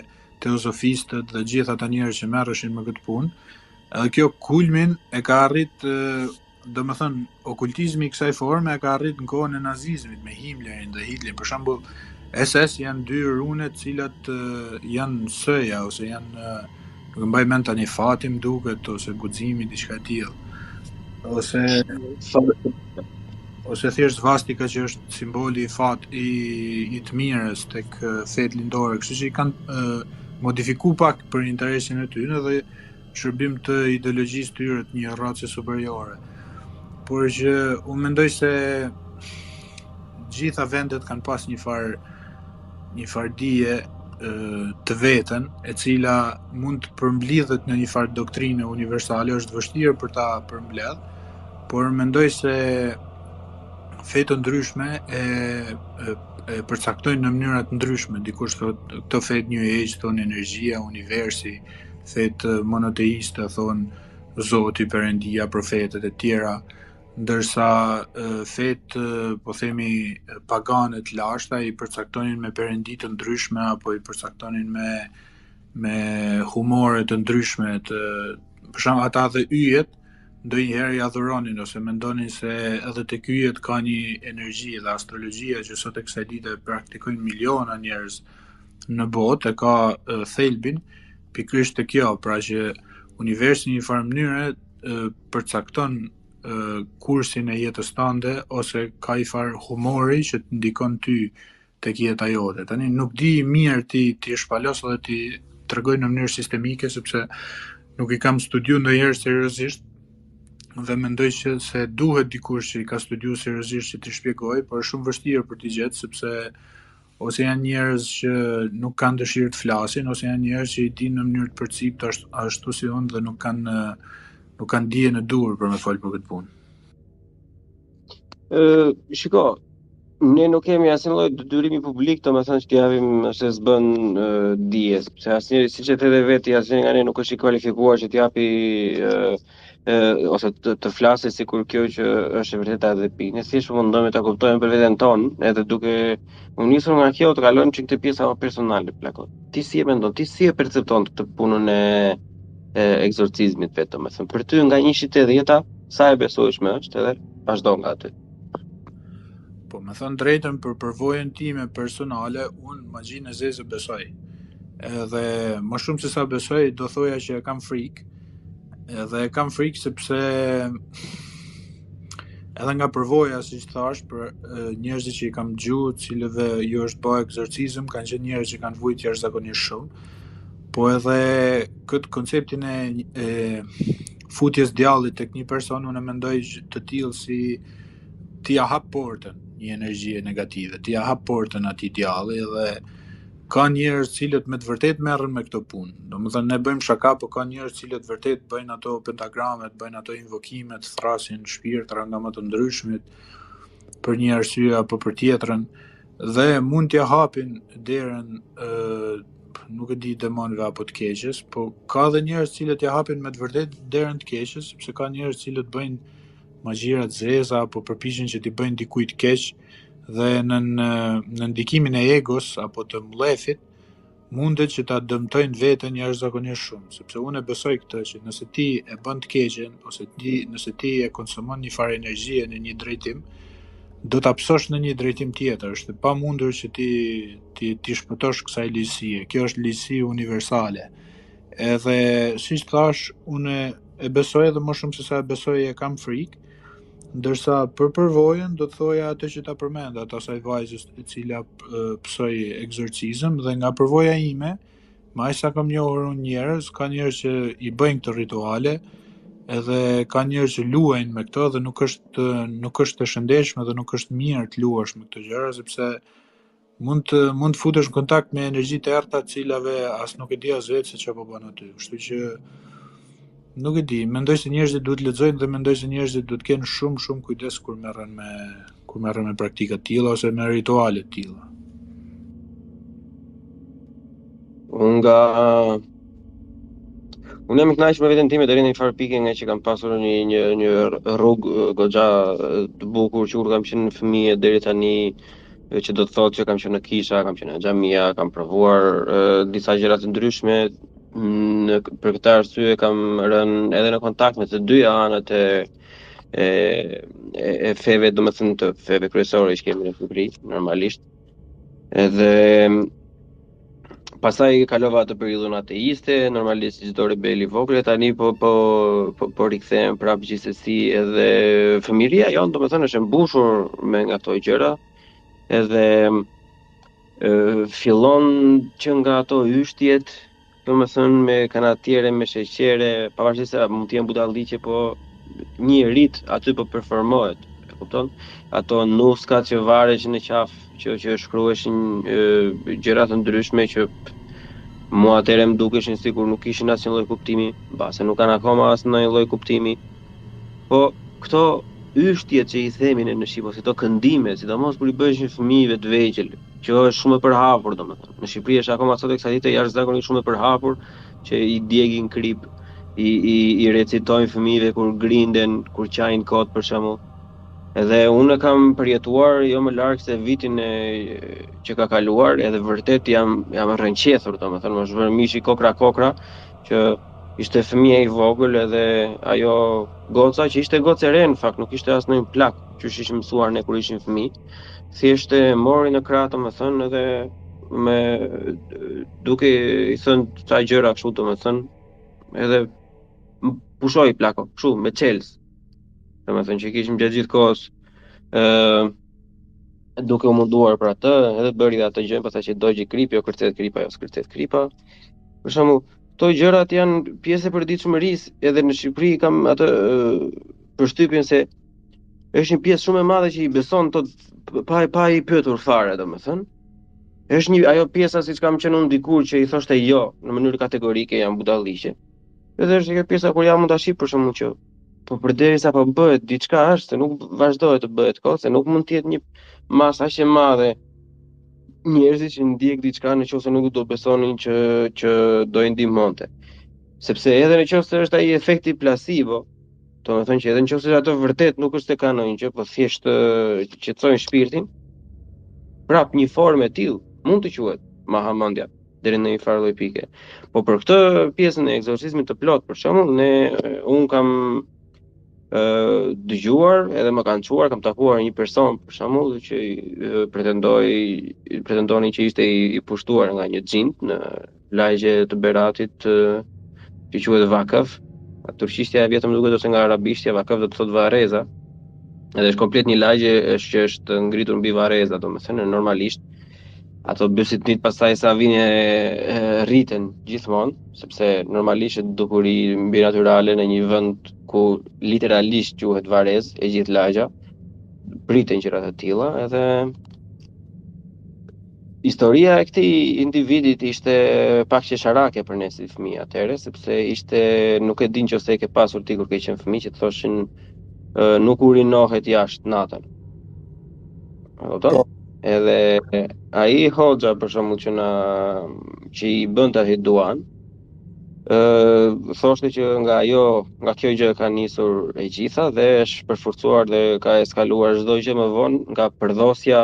teozofistët dhe gjithë ata njerëz që merreshin me këtë punë. Edhe kjo kulmin e ka arrit, domethënë, okultizmi i kësaj forme e ka arrit në kohën e nazizmit me Himmlerin dhe Hitlerin. Për shembull, SS janë dy rune të cilat janë S-ja ose janë nuk e mbaj mend tani fati më duket ose guximi diçka e tillë. Ose ose thjesht svastika që është simboli i fat i i të mirës tek fetë lindore, kështu që i kanë modifiku pak për interesin e tyre dhe shërbim të ideologjisë tyre të një race superiore. Por që unë mendoj se gjitha vendet kanë pas një farë një farë dije të veten, e cila mund të përmblidhet në një farë doktrine universale, është vështirë për ta përmbledh, por mendoj se fe të ndryshme e, e, e përcaktojnë në mënyra të ndryshme. Dikush thotë këto fetë New Age thonë energjia, universi, fetë monoteiste thonë Zoti, Perëndia, profetët e tjera, ndërsa fetë, po themi, pagane të lashta i përcaktonin me perëndi të ndryshme apo i përcaktonin me me humore të ndryshme të për shembull ata dhe yjet ndonjëherë i adhuronin ose mendonin se edhe tek yjet ka një energji dhe astrologjia që sot e kësaj dite praktikojnë miliona njerëz në botë e ka thelbin pikërisht te kjo, pra që universi në një farë mënyre përcakton kursin e jetës tënde ose ka i farë humori që të ndikon ty tek jeta jote. Tani nuk di mirë ti t'i shpalos dhe t'i tregoj në mënyrë sistemike sepse nuk i kam studiu ndonjëherë seriozisht dhe mendoj që se duhet dikush që i ka studiu seriozisht që t'i shpjegoj, por është shumë vështirë për t'i gjetë sepse ose janë njerëz që nuk kanë dëshirë të flasin ose janë njerëz që i dinë në mënyrë të përciptë ashtu, ashtu si unë dhe nuk kanë nuk kanë dijen e duhur për me fol për këtë punë. Ë, shiko, ne nuk kemi asnjë lloj detyrimi publik, domethënë që të japim ose s'bën dije, sepse asnjëri, siç e the edhe vetë, asnjëri nga ne nuk është i kualifikuar që të japi ë ose të, të flasë sikur kjo që është e vërteta edhe pikë. Ne thjesht po mundohemi ta kuptojmë për veten tonë, edhe duke u nisur nga kjo të kalojmë çik te pjesa më personale plako. Ti si e mendon, ti si e percepton këtë punën e e ekzorcizmit vetë, domethënë, për ty nga 1 te 10-a, sa e besueshme është edhe vazhdo nga aty. Po me thënë drejtën për përvojën time personale, unë magjinë e zezë besoj. Edhe më shumë se sa besoj, do thoja që e kam frikë, Edhe e kam frikë sepse edhe nga përvoja, siç thash, për njerëzit që i kam dëgju, të cilëve ju është bë ekzorcizëm, kanë qenë njerëz që kanë vuajtur jashtëzakonisht shumë. Po edhe këtë konceptin e, e futjes djallit tek një person, unë e mendoj të tillë si ti ja hap portën një energjie negative, ti ja hap portën atij djalli dhe ka njerëz të cilët me të vërtetë merren me këto punë. Domethënë ne bëjmë shaka, po ka njerëz të cilët vërtet bëjnë ato pentagramet, bëjnë ato invokimet, thrasin shpirtra nga më të ndryshmit për një arsye apo për tjetrën dhe mund t'ia hapin derën ë nuk e di demonëve apo të keqes, po ka edhe njerëz të cilët ia hapin me të vërtetë derën të keqes, sepse ka njerëz të cilët bëjnë magjira të zeza apo përpiqen që t'i bëjnë dikujt keq dhe në në ndikimin e egos apo të mllefit. mundet që ta dëmtojnë veten jashtëzakonisht shumë, sepse unë e besoj këtë që nëse ti e bën të keqen ose ti nëse ti e konsumon një farë energjie në një drejtim, do ta pësosh në një drejtim tjetër. Është e pamundur që ti ti t'i shpëtosh kësaj ligjësie. Kjo është ligjësi universale. Edhe siç thash, unë e besoj edhe më shumë se sa e besoj e kam frikë, Ndërsa për përvojën do të thoja atë që ta përmenda, të asaj vajzës e cila pësoi ekzorcizëm dhe nga përvoja ime, me aq sa kam njohur unë njerëz, ka njerëz që i bëjnë këto rituale, edhe ka njerëz që luajnë me këto dhe nuk është nuk është e shëndetshme dhe nuk është mirë të luash me këto gjëra sepse Mund të mund të futesh në kontakt me energji të errëta të cilave as nuk e di as vetë se çfarë po bën aty. Kështu që nuk e di, mendoj se njerëzit duhet të lexojnë dhe mendoj se njerëzit duhet të kenë shumë shumë kujdes kur merren me kur merren me praktika të tilla ose me rituale të tilla. Unë nga Unë jam i kënaqur me veten time deri në një farë pike nga që kam pasur një një një rrugë goxha të bukur që kur kam qenë fëmijë deri tani që do të thotë që kam qenë në kisha, kam qenë në xhamia, kam provuar e, disa gjëra të ndryshme. Në për këtë arsye kam rënë edhe në kontakt me të dyja anët e e e, e feve, domethënë të feve kryesore që kemi në Shqipëri, normalisht. Edhe pastaj kalova atë periudhën ateiste, normalisht si çdo rebel i vogël, tani po po po, po rikthehem prapë gjithsesi edhe fëmijëria jonë, domethënë është e mbushur me nga këto gjëra. Edhe e, fillon që nga ato yshtjet, domethënë me kanatiere, me sheqere, pavarësisht se mund të jenë budalliqe, po një rit aty po performohet, e kupton? Ato nuskat që vareshin në qafë, që që shkruheshin gjëra të ndryshme që mua atëherë më dukeshin sikur nuk kishin asnjë lloj kuptimi, mbase nuk kanë akoma asnjë lloj kuptimi. Po këto yshtjet që i themi ne në shqip ose këto këndime, sidomos kur i bëheshin fëmijëve të vegjël, që është shumë e përhapur domethënë. Në Shqipëri është akoma sot e kësaj dite jashtëzakonisht shumë e përhapur që i djegin krip, i i i recitojnë fëmijëve kur grinden, kur qajnë kot për shembull. Edhe unë e kam përjetuar jo më larg se vitin e që ka kaluar, edhe vërtet jam jam rrënqethur, domethënë më është vërë mishi kokra kokra që ishte fëmija i vogël edhe ajo goca që ishte gocë e re në fakt, nuk ishte as ndonjë plak, qysh ishim mësuar ne kur ishim fëmijë. Thjesht e mori në krah, domethënë, edhe me duke i thënë ca gjëra kështu, domethënë, edhe pushoi plako, kështu me çelës. Domethënë që kishim gjatë gjithë kohës ë duke u munduar për atë, edhe bëri dhe atë gjë, pastaj që dogji kripi, jo kërcet kripa, jo s'kërcet kripa. Për shembull, këto gjërat janë pjesë e përditshmërisë, edhe në Shqipëri kam atë përshtypjen se është një pjesë shumë e madhe që i beson to pa pa i pyetur fare, domethënë. Është një ajo pjesa siç kam qenë unë dikur që i thoshte jo në mënyrë kategorike janë budalliqe. Edhe është kjo pjesa kur jam unë tash për shembull që po përderisa po bëhet diçka është se nuk vazhdohet të bëhet kot, se nuk mund të jetë një masë aq e madhe njerëzit që ndjek diçka në qoftë se nuk do besonin që që do i ndihmonte. Sepse edhe në qoftë se është ai efekti placebo, domethënë që edhe në qoftë se ato vërtet nuk është se kanë ndonjë gjë, po thjesht qetësojnë shpirtin, prap një formë e tillë mund të quhet marramendja deri në një farë lloj pike. Po për këtë pjesën e ekzorcizmit të plot, për shembull, ne un kam ë dëgjuar edhe më kanë çuar, kam takuar një person për shembull që pretendoi pretendonin që ishte i, i pushtuar nga një xhind në lagje të Beratit që quhet Vakëf. Turqishtja e vjetër më duket ose nga arabishtja Vakëf do të thotë varreza. Edhe është komplet një lagje është që është ngritur mbi varreza, domethënë normalisht ato bestytnitë pastaj sa vijnë e rriten gjithmonë, sepse normalisht dukuri mbinatyrale në një vend ku literalisht quhet varrezë e gjithë lagja, priten gjëra të tilla edhe historia e këtij individit ishte pak qesharake për ne si fëmijë atëherë, sepse ishte nuk e di nëse e ke pasur ti kur ke qenë fëmijë që të thoshin nuk urinohet jashtë natën. E kupton? Po. Edhe ai hoxha për shembull që na që i bënte atë duan, ë thoshte që nga ajo, nga kjo gjë ka nisur e gjitha dhe është përforcuar dhe ka eskaluar çdo gjë më vonë nga përdhosja.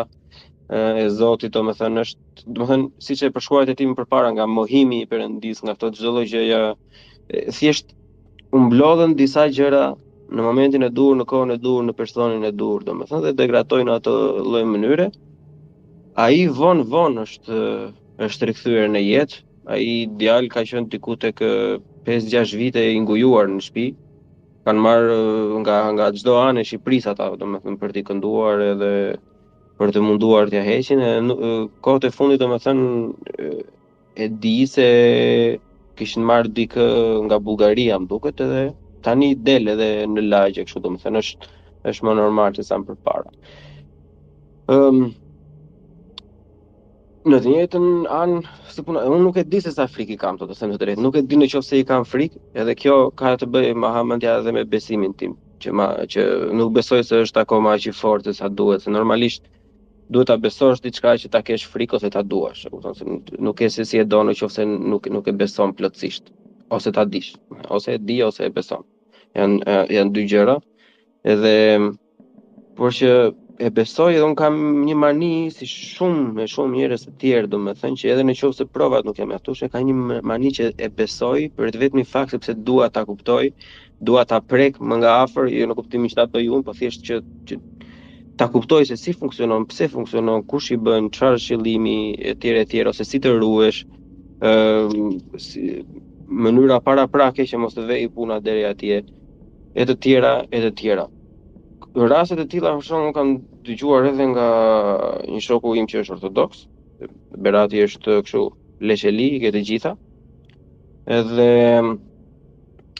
e Zotit, domethënë është, domethënë siç e përshkruajte ti më përpara nga mohimi i Perëndisë, nga këto çdo lloj gjëje, thjesht u mblodhën disa gjëra në momentin e duhur, në kohën e duhur, në personin e duhur, domethënë dhe degradoi në atë lloj mënyre. Ai vonë vonë është është rikthyer në jetë. Ai djalë ka qenë diku tek 5-6 vite i ngujuar në shtëpi. Kanë marrë nga nga çdo anë e Shqipërisë ata, domethënë për t'i kënduar edhe për të munduar t'ia heqin e kohët e fundit domethënë e di se kishin marrë dikë nga Bullgaria, më duket edhe tani del edhe në lagje kështu domethënë është është më normal se sa më përpara. Ëm um, Në të njëjtën anë, si puna, unë nuk e di se sa frikë i kam, të them të drejtën. Nuk e di në qoftë se i kam frikë, edhe kjo ka të bëjë ma ha mendja edhe me besimin tim, që ma që nuk besoj se është akoma aq i fortë sa duhet, se normalisht duhet ta besosh diçka që ta kesh frikë ose ta duash, e kupton se nuk e se si e do në qoftë se nuk nuk e beson plotësisht ose ta dish, ose e di ose e beson. Janë janë dy gjëra. Edhe por që e besoj edhe unë kam një mani si shumë e shumë njerëz të tjerë, domethënë që edhe në qoftë se provat nuk janë mjaftueshme, kam një mani që e besoj për të vetmin fakt sepse dua ta kuptoj, dua ta prek më nga afër, jo në kuptimin që ta bëj unë, po thjesht që, që ta kuptoj se si funksionon, pse funksionon, kush i bën, çfarë është qëllimi etj etj ose si të ruhesh, ë si, mënyra paraprake që mos të vejë puna deri atje e të tjera e të tjera. Raste të tilla për shembull kam dëgjuar edhe nga një shoku im që është ortodoks. Berati është kështu leqeli i ke të gjitha. Edhe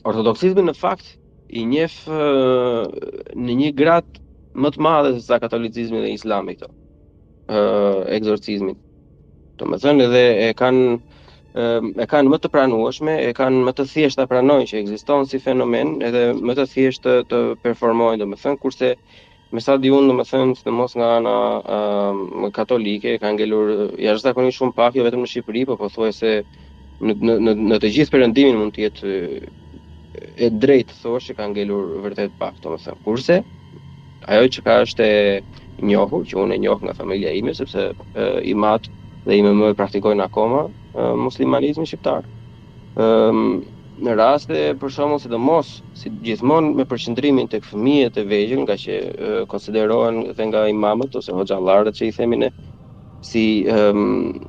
ortodoksizmi në fakt i njeh në një grad më të madhe se sa katolicizmi dhe islami këto. Ë ekzorcizmin. Domethënë edhe e kanë e kanë më të pranueshme, e kanë më të thjeshtë ta pranojnë që ekziston si fenomen, edhe më të thjeshtë të, të performojnë, domethënë, kurse me sa di unë, domethënë, sidomos nga ana uh, katolike, ka ngelur jashtëzakonisht shumë pak, jo vetëm në Shqipëri, po pothuajse në në në, në të gjithë perëndimin mund të jetë e drejtë të thosh që ka ngelur vërtet pak, domethënë. Kurse ajo që ka është e njohur, që unë e njoh nga familja ime, sepse e, im atë dhe ime më praktikojnë akoma e, muslimanizmin shqiptar. Ëm në raste për shembull sidomos si gjithmonë me përqendrimin tek fëmijët e vegjël, nga që e, konsiderohen edhe nga imamët ose hoxhallarët që i themi ne si ëm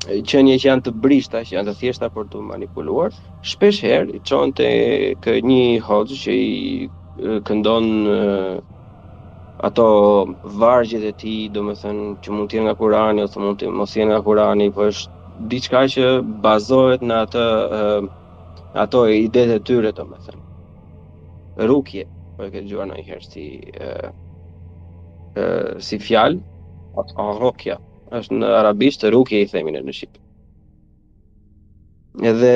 qenie që janë të brishta, që janë të thjeshta për të manipuluar, shpesh herë i çon tek një hoxhë që i këndon ato vargjet e tij, domethënë që mund të jenë nga Kurani ose mund të mos jenë nga Kurani, po është diçka që bazohet në atë ato idetë e tyre, domethënë. Rukje, po e ke dëgjuar ndonjëherë si ë ë si fjalë, rukja, është në arabisht rukje i themi ne në shqip. Edhe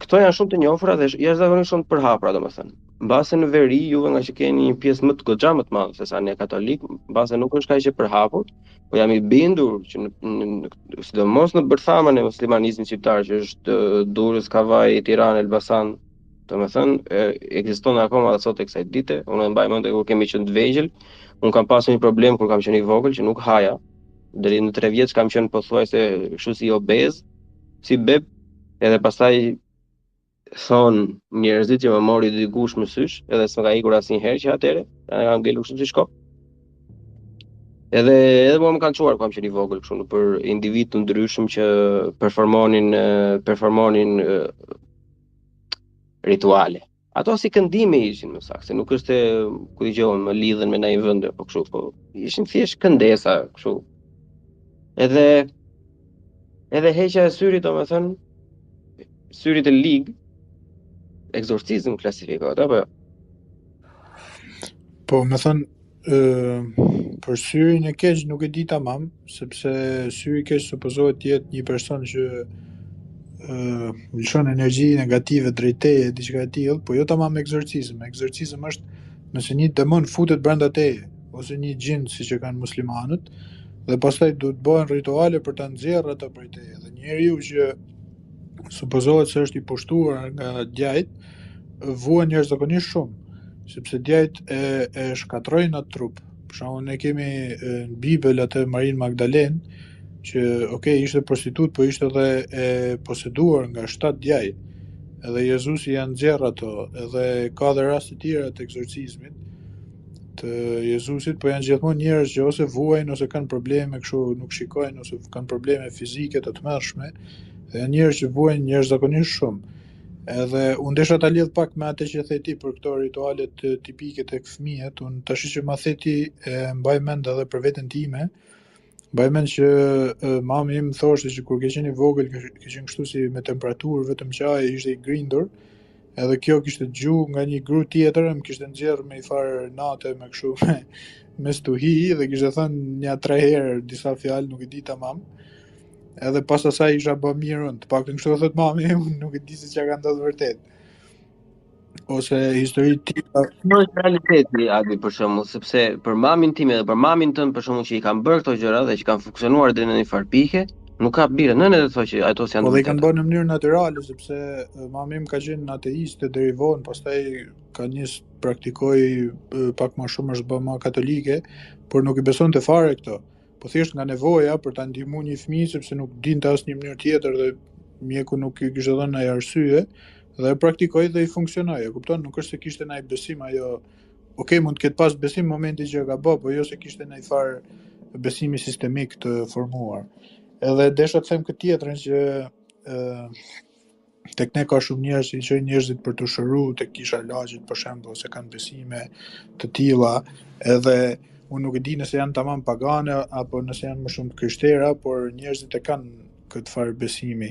këto janë shumë të njohura dhe jashtëzakonisht shumë të përhapura, domethënë. Mbase në veri juve nga që keni një pjesë më të goxha më të madhe se sa ne katolik, mbase nuk është kaq e përhapur, po jam i bindur që në, në, në sidomos në bërthamën e muslimanizmit shqiptar që është Durrës, Kavajë, Tiranë, Elbasan, domethënë ekziston akoma dhe sot e kësaj dite. Unë e mbaj mend kur kemi qenë të vegjël, unë kam pasur një problem kur kam qenë i vogël që nuk haja. Deri në 3 vjeç kam qenë pothuajse kështu si obez, si beb, edhe pastaj thonë njerëzit që më mori dikush mësysh, edhe s'më ka ikur asnjëherë që atëherë, e kam ngelur kështu si shkop. Edhe edhe mua më kanë çuar kur kam qenë i vogël kështu nëpër individë të ndryshëm që performonin performonin rituale. Ato si këndime ishin më saktë, se nuk është se ku di unë, më lidhën me ndonjë vend apo kështu, po ishin thjesht këndesa kështu. Edhe edhe heqja e syrit, domethënë, syrit të lig, ekzorcizëm klasifikohet apo jo? Po, me thënë, ë për syrin e keq nuk e di tamam, sepse syri i keq supozohet të jetë një person që ë lëshon energji negative drejt teje, diçka e tillë, po jo tamam ekzorcizëm. Ekzorcizëm është nëse një demon futet brenda teje ose një xhin siç e kanë muslimanët, dhe pastaj duhet të bëhen rituale për ta nxjerrë atë prej teje. Dhe njeriu që supozohet se është i pushtuar nga djajt, vuan jashtëzakonisht shumë, sepse djajt e e shkatërrojnë atë trup. Për shembull, ne kemi në Bibël atë Marinë Magdalenë, që ok, ishte prostitutë, po ishte edhe e poseduar nga shtat djaj. Edhe Jezusi ia nxjerr ato, edhe ka dhe raste të tjera të eksorcizmit të Jezusit, po janë gjithmonë njerëz që ose vuajnë ose kanë probleme kështu, nuk shikojnë ose kanë probleme fizike të tmerrshme, dhe janë njerëz që vuajnë jashtëzakonisht shumë. Edhe unë desha ta lidh pak me atë që the ti për këto ritualet tipike tek fëmijët, unë tash që ma the ti e mbaj mend edhe për veten time, mbaj mend që e, mami im thoshte që kur ke qenë i vogël ke, ke qenë kështu si me temperaturë, vetëm qaj ishte i grindur, edhe kjo kishte dëgju nga një gru tjetër, më kishte nxjerrë me i farë nate me kështu me, me stuhi dhe kishte thënë nja tre herë disa fjalë, nuk e di tamam. Edhe pas asaj isha bë mirë unë, të paktën kështu e thot mami, unë nuk e di se çka ka ndodhur vërtet. Ose histori të tilla. Kjo është realiteti, Adi, për shembull, sepse për mamin tim edhe për mamin tënd, për shembull, që i kanë bërë këto gjëra dhe që kanë funksionuar deri në një farë pike, nuk ka bire nënë të thotë që ato s'janë Po dhe i kanë bërë në mënyrë natyrale, sepse mami im ka qenë ateiste deri vonë, pastaj ka nis praktikoi pak më shumë është bërë më katolike, por nuk i besonte fare këto. Po thjesht nga nevoja për ta ndihmuar një fëmijë sepse nuk dinte asnjë mënyrë tjetër dhe mjeku nuk i kishte dhënë ndonjë arsye dhe e praktikoi dhe i funksionoi. E kupton, nuk është se kishte ndonjë besim ajo. Okej, mund të ketë pas besim në momentin që e ka bë, po jo se kishte ndonjë farë besimi sistemik të formuar. Edhe desha të them këtë tjetrën që ë Tek ne ka shumë njerëz që i çojnë njerëzit për t'u shëru tek kisha e lagjit për shembull ose kanë besime të tilla, edhe unë nuk e di nëse janë tamam pagane apo nëse janë më shumë të krishtera, por njerëzit e kanë këtë farë besimi.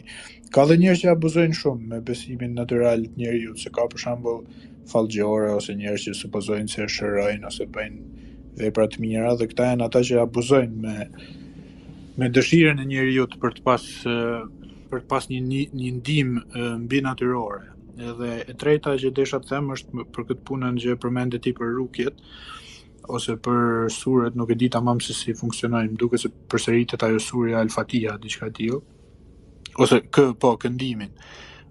Ka dhe njerëz që abuzojnë shumë me besimin natyral të njeriut, se ka për shembull fallxhore ose njerëz që supozojnë se shërojnë ose bëjnë vepra të mira dhe këta janë ata që abuzojnë me me dëshirën e njeriut për të pas për të pas një një, një ndihmë mbinatyrore. Edhe e treta që desha të them është për këtë punën që përmende ti për rukjet ose për suret, nuk e di tamam se si funksionojnë, më duket se përsëritet ajo surja Al-Fatiha, diçka e tillë. Ose kë, po, këndimin.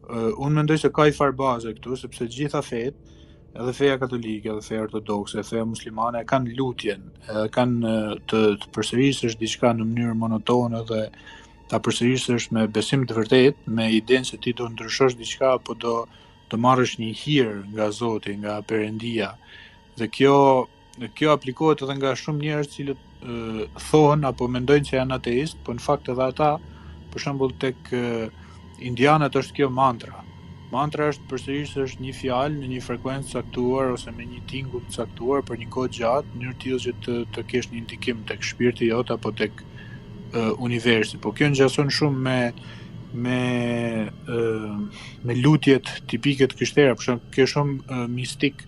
Uh, unë mendoj se ka i farë baze këtu, sepse gjitha fetë, edhe feja katolike, edhe feja ortodokse, edhe feja muslimane e kanë lutjen, edhe kanë të, të përsërisësh diçka në mënyrë monotone dhe ta përsërisësh me besim të vërtetë, me idenë se ti do ndryshosh diçka apo do të marrësh një hir nga Zoti, nga Perëndia. Dhe kjo kjo aplikohet edhe nga shumë njerëz të cilët thonë apo mendojnë se janë ateist, po në fakt edhe ata, për shembull tek indianët është kjo mantra. Mantra është përsërisësh një fjalë në një frekuencë të caktuar ose me një tingull të caktuar për një kohë të gjatë, në mënyrë të tillë që të të kesh një ndikim tek shpirti jot apo tek uh, universi. Po kjo ngjason shumë me me uh, me lutjet tipike të krishtera, për shembull, ke shumë uh, mistik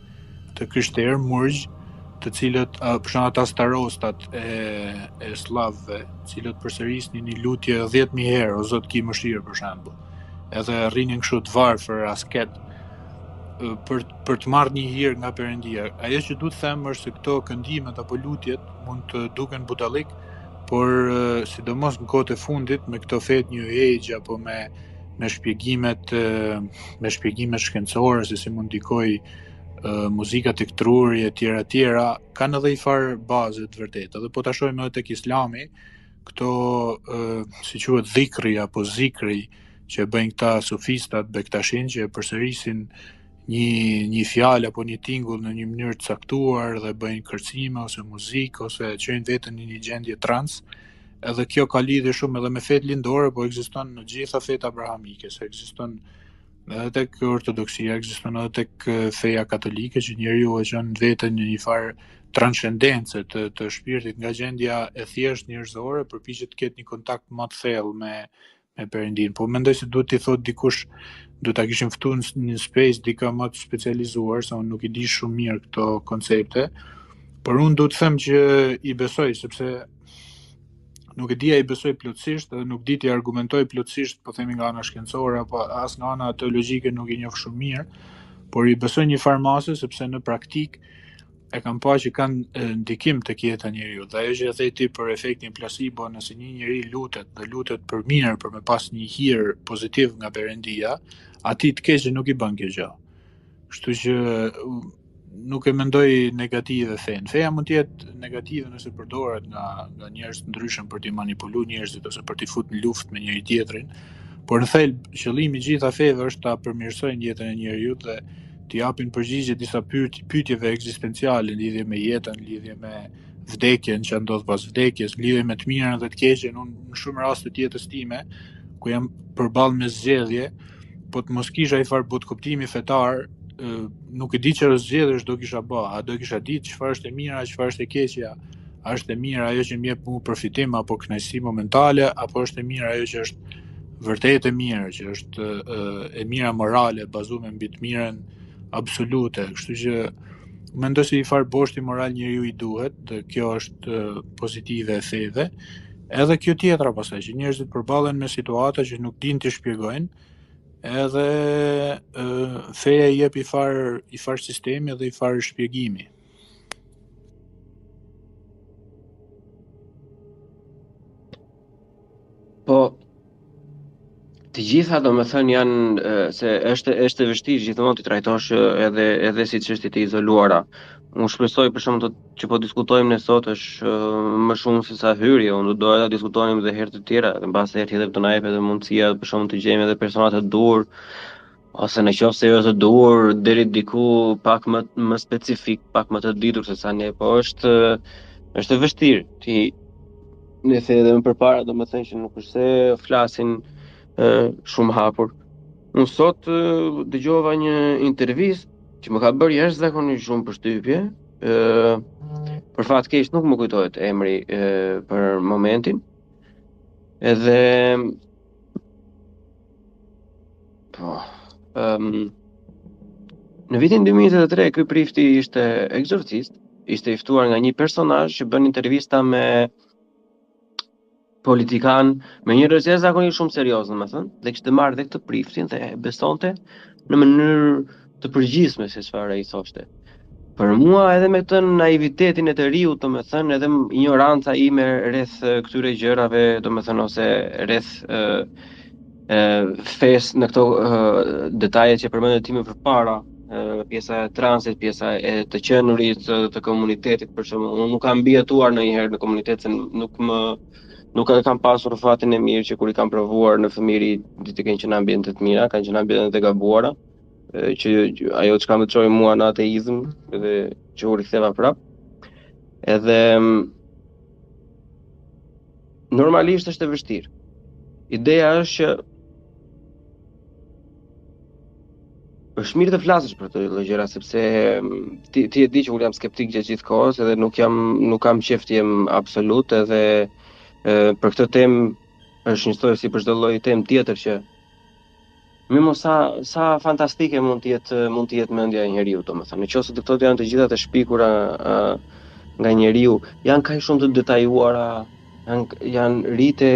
të krishterë, murgj, të cilët uh, për shembull ata starostat e e sllavëve, të cilët përsërisnin një lutje 10000 herë, o Zot ki mëshirë për shembull. Edhe rrinin kështu të varfër, asket për për të marrë një hir nga Perëndia. Ajo që du të them është se këto këndimet apo lutjet mund të duken budallik, por sidomos në kohët e fundit me këto fetë New Age apo me me shpjegimet me shpjegimet shkencore se si mund ndikoj muzika tek truri e tjera e tjera, kanë edhe i farë baze të vërtetë. Edhe po ta shohim edhe tek Islami, këto si quhet dhikri apo zikri që e bëjnë këta sufistat bektashin që e përsërisin një një fjalë apo një tingull në një mënyrë të caktuar dhe bëjnë kërcime ose muzikë ose e çojnë veten në një gjendje trans. Edhe kjo ka lidhje shumë edhe me fetë lindore, po ekziston në gjitha fetë abrahamike, se ekziston edhe tek ortodoksia, ekziston edhe tek feja katolike që njeriu e çon veten në një farë transcendence të të shpirtit nga gjendja e thjeshtë njerëzore, përpiqet të ketë një kontakt më të thellë me me Perëndin. Po mendoj se duhet t'i thotë dikush, duhet ta kishim ftuar në një space dikë më të specializuar, se unë nuk i di shumë mirë këto koncepte. Por unë duhet të them që i besoj sepse nuk e di a i besoj plotësisht dhe nuk di t'i argumentoj plotësisht, po themi nga ana shkencore apo as nga ana teologjike nuk i njoh shumë mirë, por i besoj një farë mase sepse në praktikë e kam pa që kanë ndikim tek jeta e njeriut. Dhe ajo që e the ti për efektin placebo, nëse një njeri lutet dhe lutet për mirë, për me pas një hir pozitiv nga Perëndia, atij të keqe nuk i bën kjo gjë. Kështu që. nuk e mendoj negative fenë. Feja mund të jetë negative nëse përdoret nga nga njerëz të ndryshëm për t'i manipuluar njerëzit ose për t'i fut në luftë me njëri tjetrin. Por në thelb, qëllimi i gjitha feve është ta përmirësojnë jetën e njeriut dhe t'i japin përgjigje disa pyet, pyetjeve ekzistenciale në lidhje me jetën, në lidhje me vdekjen që ndodh pas vdekjes, në lidhje me të mirën dhe të keqen. Unë në shumë raste të jetës time ku jam përballë me zgjedhje, po të mos kisha i farë botëkuptimi fetar, nuk e di çfarë zgjedhjesh do kisha bë, a do kisha ditë çfarë është e mira, çfarë është e keqja, a është e mira ajo që më jep mua përfitim apo kënaqësi momentale, apo është e mira ajo që është vërtet e mirë, që është e mira morale bazuar mbi të mirën absolute, kështu që mendoj se i farë boshti moral njeriu i duhet dhe kjo është pozitive e feve. Edhe kjo tjetra pastaj që njerëzit përballen me situata që nuk dinë të shpjegojnë, edhe e, feja i jep i far i far sistemi dhe i far shpjegimi. Po, të gjitha domethënë janë se është është e vështirë gjithmonë t'i trajtosh edhe edhe si çështje të izoluara. Unë shpresoj për shembull që po diskutojmë ne sot është më shumë se sa hyrje, unë do doja ta diskutonim edhe herë të tjera, dhe mbase herë tjetër do na jepet edhe mundësia për shembull të gjejmë edhe persona të duhur ose në qoftë se jo të duhur deri diku pak më më specifik, pak më të ditur se sa ne, po është është e vështirë. Ti ne the edhe më përpara, domethënë që nuk është se flasin e, shumë hapur. Unë sot e, dëgjova një intervistë që më ka bërë jashtëzakonisht shumë përshtypje. Ë për fat keq nuk më kujtohet emri e, për momentin. Edhe Po. Ëm um, Në vitin 2023 ky prifti ishte ekzorcist, ishte i ftuar nga një personazh që bën intervista me politikan, me njerëz jashtëzakonisht shumë serioz, domethënë, dhe kishte marrë dhe këtë priftin dhe e besonte në mënyrë të përgjithshme se çfarë ai thoshte. Për mua edhe me këtë naivitetin e të riut, domethënë, edhe injoranca ime rreth këtyre gjërave, domethënë ose rreth ë ë fesë në këto ë, detaje që përmende ti më përpara, ë, pjesa e transit, pjesa e të qenurit të, të komunitetit, për shembull, unë nuk kam mbijetuar ndonjëherë në komunitet se nuk më nuk e kam pasur fatin e mirë që kur i kam provuar në fëmijëri të kenë qenë ambiente të mira, kanë qenë ambiente të gabuara që ajo çka më çoi mua në ateizëm dhe që u riktheva prap. Edhe mm, normalisht është e vështirë. Ideja është që është mirë të flasësh për këto lloj gjëra sepse mm, ti ti e di që unë jam skeptik gjatë gjithë kohës edhe nuk jam nuk kam qejf të jem absolut edhe e, për këtë temë është njësoj si për çdo lloj temë tjetër që Mirë sa sa fantastike mund të jetë mund të jetë mendja e njeriut, domethënë, në qoftë se këto janë të gjitha të shpikura uh, nga njeriu, janë kaq shumë të detajuara, janë janë rite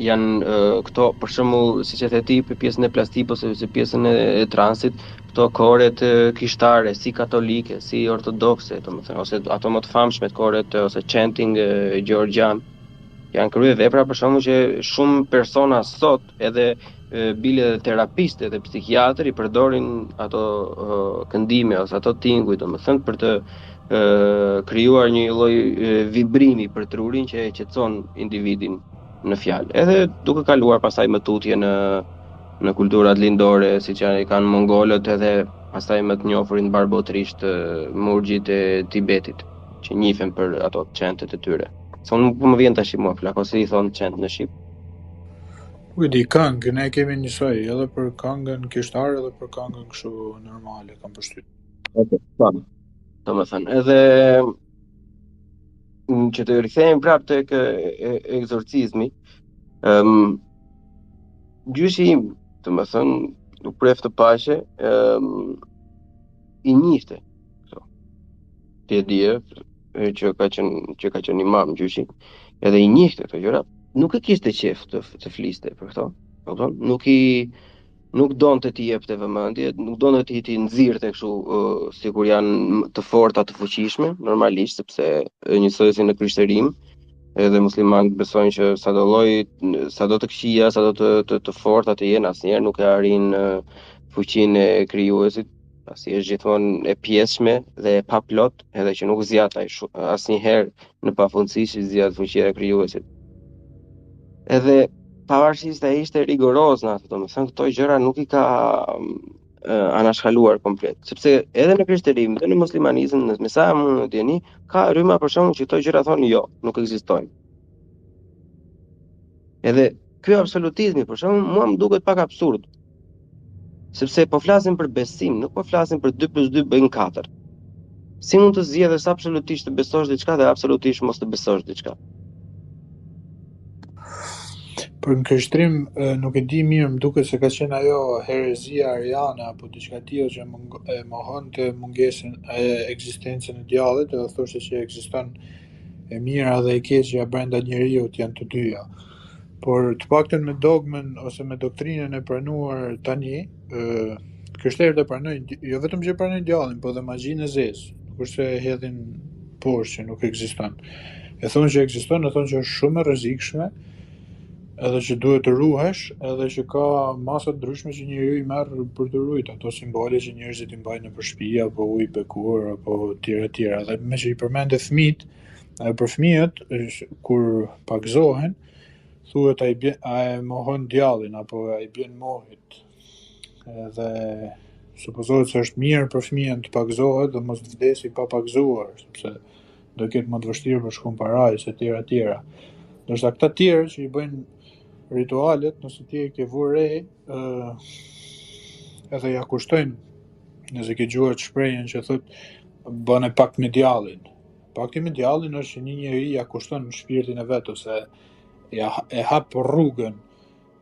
janë uh, këto për shembull, siç e the ti për pjesën e placebos ose pjesën e, e transit, këto koret kishtare, si katolike, si ortodokse, domethënë, ose ato më të famshmet koret ose chanting gjeorgjian, Janë kryevepra për shembull që shumë persona sot edhe bile edhe terapistë edhe psikiatër i përdorin ato këndime ose ato tinguj, domethënë për të krijuar një lloj vibrimi për trurin që e qetëson individin në fjalë. Edhe duke kaluar pastaj më tutje në në kulturat lindore, siç janë i kanë mongolët edhe pastaj më të njohurit mbarëbotërisht murgjit e Tibetit, që njihen për ato chantet e tyre. Se unë nuk po më vjen tash mua plak, ose i thon chant në shqip. Nuk e di, këngë, ne kemi njësoj, edhe për këngën kishtare edhe për këngën kështu normale, kam përshtypjen. Okej, okay, po. Domethënë, edhe që të rikthehemi prapë tek ekzorcizmi, ëm um, gjyshi im, domethënë, u preftë në paqe, ëm um, i njihte. So, ti e di që ka qenë që ka qenë imam gjyshi, edhe i njihte këto gjëra, nuk e kishte qejf të të fliste për këto. Kupton? Nuk i nuk donte t'i jepte vëmendje, nuk donte t'i t'i nxirrte kështu uh, sikur janë të forta, të fuqishme, normalisht sepse njësoj si në krishterim, edhe muslimanët besojnë që sado lloj sado të këqija, sado të të, të forta të jenë asnjëherë nuk e arrijnë fuqinë e krijuesit. pasi është gjithmonë e pjesshme dhe e paplot, edhe që nuk zgjat ai asnjëherë në pafundësi si zgjat fuqia e krijuesit. Edhe pavarësisht ai ishte rigoroz në atë, domethënë këto gjëra nuk i ka anashkaluar komplet, sepse edhe në krishterim dhe në muslimanizëm, në me sa jam unë në dijeni, ka rryma për shembull që këto gjëra thonë jo, nuk ekzistojnë. Edhe ky absolutizmi për shembull mua më duket pak absurd. Sepse po flasim për besim, nuk po flasim për 2 plus 2 bëjnë 4. Si mund të zgjedhësh absolutisht të besosh diçka dhe absolutisht mos të besosh diçka? Për në krishtrim nuk e di mirë, më duket se ka qenë ajo herezia ariane apo diçka e tillë që e mohonte mungesën e ekzistencën e djallit edhe thoshte që ekziston e mira dhe e keqja brenda njeriut janë të dyja. Por të paktën me dogmën ose me doktrinën e pranuar tani, ë krishterët e pranojnë jo vetëm që pranojnë djallin, por edhe magjinë e zezë. Nuk është se e hedhin poshtë që nuk ekziston. E thonë që ekziston, e thonë që është shumë e rrezikshme, edhe që duhet të ruhesh, edhe që ka masa të ndryshme që njeriu i merr për të ruajtur ato simbole që njerëzit i mbajnë nëpër shtëpi apo ujë bekuar apo tjera tjera. Dhe meqë i përmende fëmijët, edhe për fëmijët kur pagëzohen, thuhet a i bjen, a e mohon djallin apo a i bjen mohit. Edhe supozohet se është mirë për fëmijën të pagëzohet dhe mos të vdesi pa pagëzuar, sepse do ketë më të vështirë për shku në parajsë e tjera e tjera. Ndërsa këta tjerë që i bëjnë ritualet, nëse ti e ke vënë re, ë edhe ja kushtojnë, nëse ke dëgjuar atë shprehjen që thot bëne pakt me djallin. Pakti me djallin është që një njeri ja kushton shpirtin e vet ose ja e hap rrugën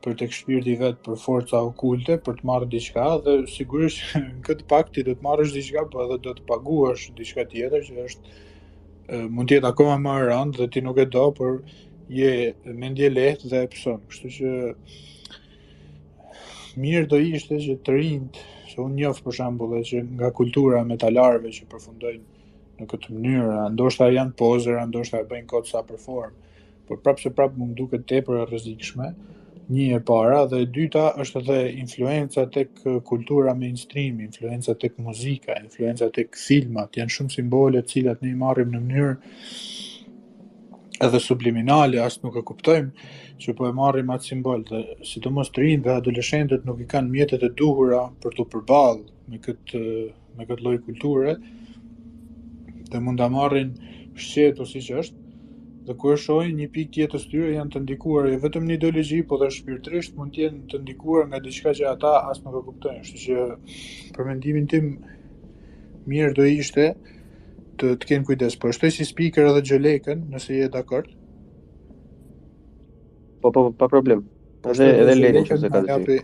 për tek shpirti i vet për forca okulte për të marrë diçka dhe sigurisht në këtë pakt ti do të marrësh diçka, po edhe do të paguash diçka tjetër që është mund të jetë akoma më e rëndë dhe ti nuk e do, por je mendje lehtë dhe e pëson. Kështu që mirë do ishte që të rinjt, se unë njoh për shembull që nga kultura e metalarëve që përfundojnë në këtë mënyrë, ndoshta janë pozera, ndoshta e bëjnë kot sa për formë, por prapë se prapë më duket tepër e rrezikshme, një e para dhe e dyta është edhe influenca tek kultura mainstream, influenca tek muzika, influenca tek filmat, janë shumë simbole të cilat ne i marrim në mënyrë edhe subliminale, as nuk e kuptojmë që po e marrim atë simbol dhe sidomos të rinjtë dhe adoleshentët nuk i kanë mjetet e duhura për t'u përballë me këtë me këtë lloj kulture dhe mund ta marrin shqetu siç është dhe kur e shohin një pikë të jetës tyre janë të ndikuar jo vetëm në ideologji, por edhe shpirtërisht mund të jenë të ndikuar nga diçka që ata as nuk e kuptojnë. Kështu që për mendimin tim mirë do ishte të të kenë kujdes. Po shtoj si speaker edhe Gjolekën, nëse je dakord. Po po, pa problem. Po edhe edhe Lenin që se ka të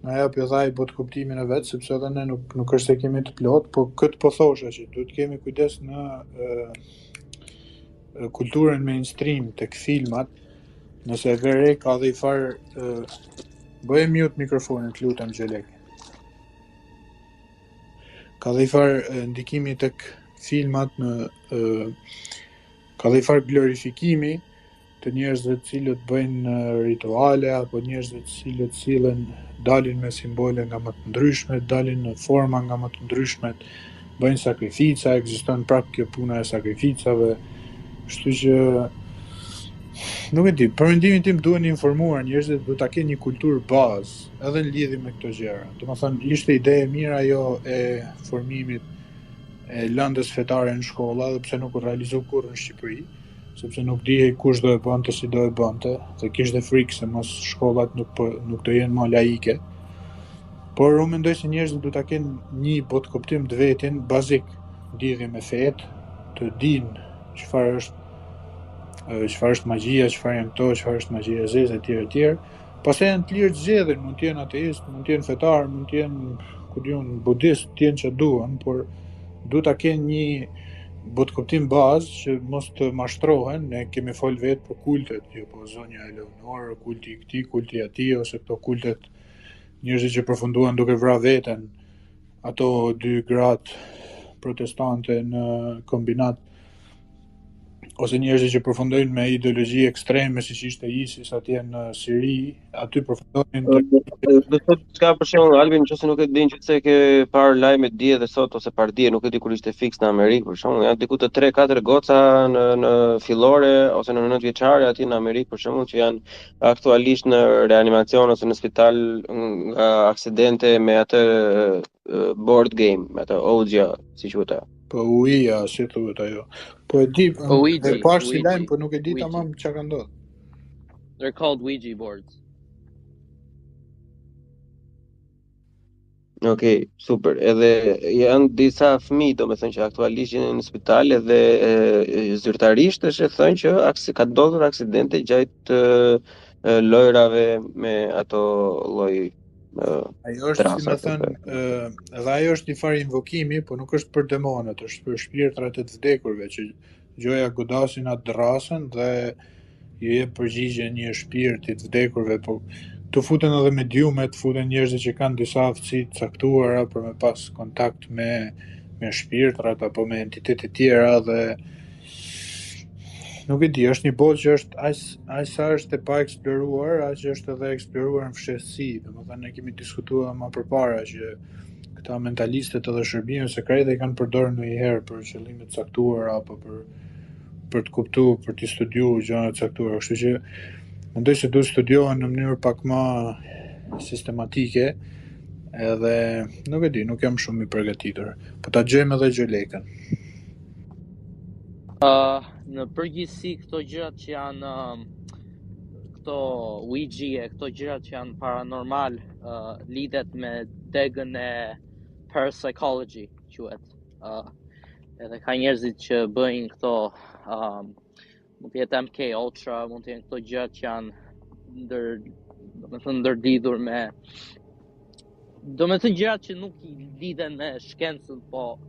Na japi edhe ai botëkuptimin e vet, sepse edhe ne nuk nuk është se kemi të plot, po këtë po thosha që duhet të kemi kujdes në e, kulturën mainstream tek filmat, nëse e vë re ka dhe i far e, bëje mute mikrofonin, të lutem Gjelek. Ka dhe i far ndikimi tek filmat në e, ka dhe i far glorifikimi të njerëzve të cilët bëjnë rituale apo njerëzve të cilët sillen dalin me simbole nga më të ndryshmet, dalin në forma nga më të ndryshmet, bëjnë sakrifica, ekziston prapë kjo puna e sakrificave, kështu që nuk e di, për mendimin tim duhen informuar njerëzit, duhet ta kenë një kulturë bazë edhe në lidhje me këto gjëra. Domethënë ishte ide e mirë ajo e formimit e lëndës fetare në shkolla, edhe pse nuk u realizu kurrë në Shqipëri sepse nuk dihej kush do e bënte, si do e bënte, dhe kishte frikë se mos shkollat nuk po nuk do jenë më laike. Por unë mendoj se njerëzit duhet ta kenë një botëkuptim të vetin bazik në lidhje me fetë, të dinë çfarë është çfarë është magjia, çfarë janë këto, çfarë është magjia e zezë etj etj. Pastaj janë të lirë të zgjedhin, mund të jenë ateist, mund të jenë fetar, mund të jenë, ku di unë, budist, të jenë që duan, por duhet ta kenë një botëkuptim bazë që mos të mashtrohen, ne kemi fol vetë për kultet, jo po zonja Eleonor, kulti i këtij, kulti i atij, ose këto kultet njerëzit që përfunduan duke vra veten, ato dy gratë protestante në kombinat. ose njerëzit që përfundojnë me ideologji ekstreme siç ishte ISIS atje në Siri, aty përfundojnë të Do të thotë çka për shembull Albin, nëse nuk e din që se ke parë lajmet dje dhe sot ose pardje, nuk e di kur ishte fiks në Amerikë për shembull, janë diku te 3-4 goca në në fillore ose në 9 vjeçare atje në Amerikë për shembull që janë aktualisht në reanimacion ose në spital nga aksidente me atë board game, me atë Ouija, si quhet ajo. Po Ouija, si thuhet ajo. Po e di, Ouija, e pashë si lajm, po nuk e di tamam çka ka ndodhur. They're called Ouija boards. Ok, super. Edhe janë disa fëmijë, domethënë që aktualisht janë në spital edhe e, zyrtarisht është e thënë që aksi, ka ndodhur aksidente gjatë e, lojrave me ato lloj Ajo është, si me thënë, edhe ajo është një farë invokimi, po nuk është për demonët, është për shpirtrat e të vdekurve, që gjoja godasin atë dërrasën dhe ju jep përgjigje një shpirt i të vdekurve, po këtu futen edhe mediumet, futen njerëzit që kanë disa aftësi të caktuara për me pas kontakt me me shpirtrat apo me entitete tjera dhe Nuk e di, është një botë që është aq aq sa është e paeksploruar, aq është edhe eksploruar në fshehtësi. Domethënë ne kemi diskutuar më përpara që këta mentalistët edhe shërbimet sekrete i kanë përdorur ndonjëherë për qëllime të caktuara apo për për të kuptuar, për të studiuar gjëra të caktuara, kështu që mendoj se duhet studiohen në mënyrë pak më sistematike, edhe nuk e di, nuk jam shumë i përgatitur. Po ta dëgjojmë edhe Gjolekën. Uh, në përgjithësi këto gjërat që janë uh, këto Ouija e këto gjërat që janë paranormal uh, lidhet me degën e parapsychology quhet. Uh, edhe ka njerëzit që bëjnë këto um, mund të jetë MK Ultra, mund të jenë këto gjërat që janë ndër, domethënë ndërlidhur me domethënë gjërat që nuk i lidhen me shkencën, po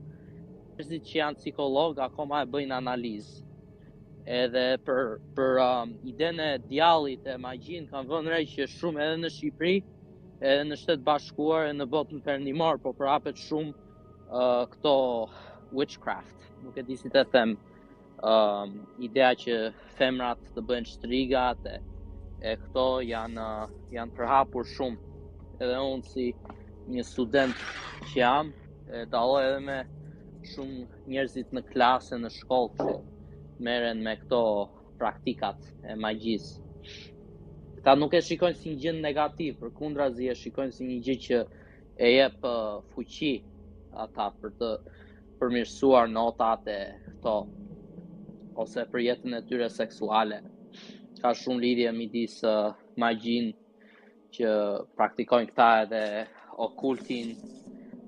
njerëzit që janë psikolog akoma e bëjnë analizë. Edhe për për um, idenë e djallit e magjinë kam vënë re që shumë edhe në Shqipëri, edhe në Shtetet e Bashkuara, edhe në botën perëndimore, po përhapet shumë uh, këto witchcraft. Nuk e di si të them um, ideja që femrat të bëhen shtrigat e, e këto janë janë përhapur shumë. Edhe unë si një student që jam, e dalloj edhe me shumë njerëzit në klasë në shkollë që merren me këto praktikat e magjisë. Këta nuk e shikojnë si një gjë negativ, përkundrazi e shikojnë si një gjë që e jep uh, fuqi ata për të përmirësuar notat e këto ose për jetën e tyre seksuale. Ka shumë lidhje midis uh, magjinë që praktikojnë këta edhe okultin,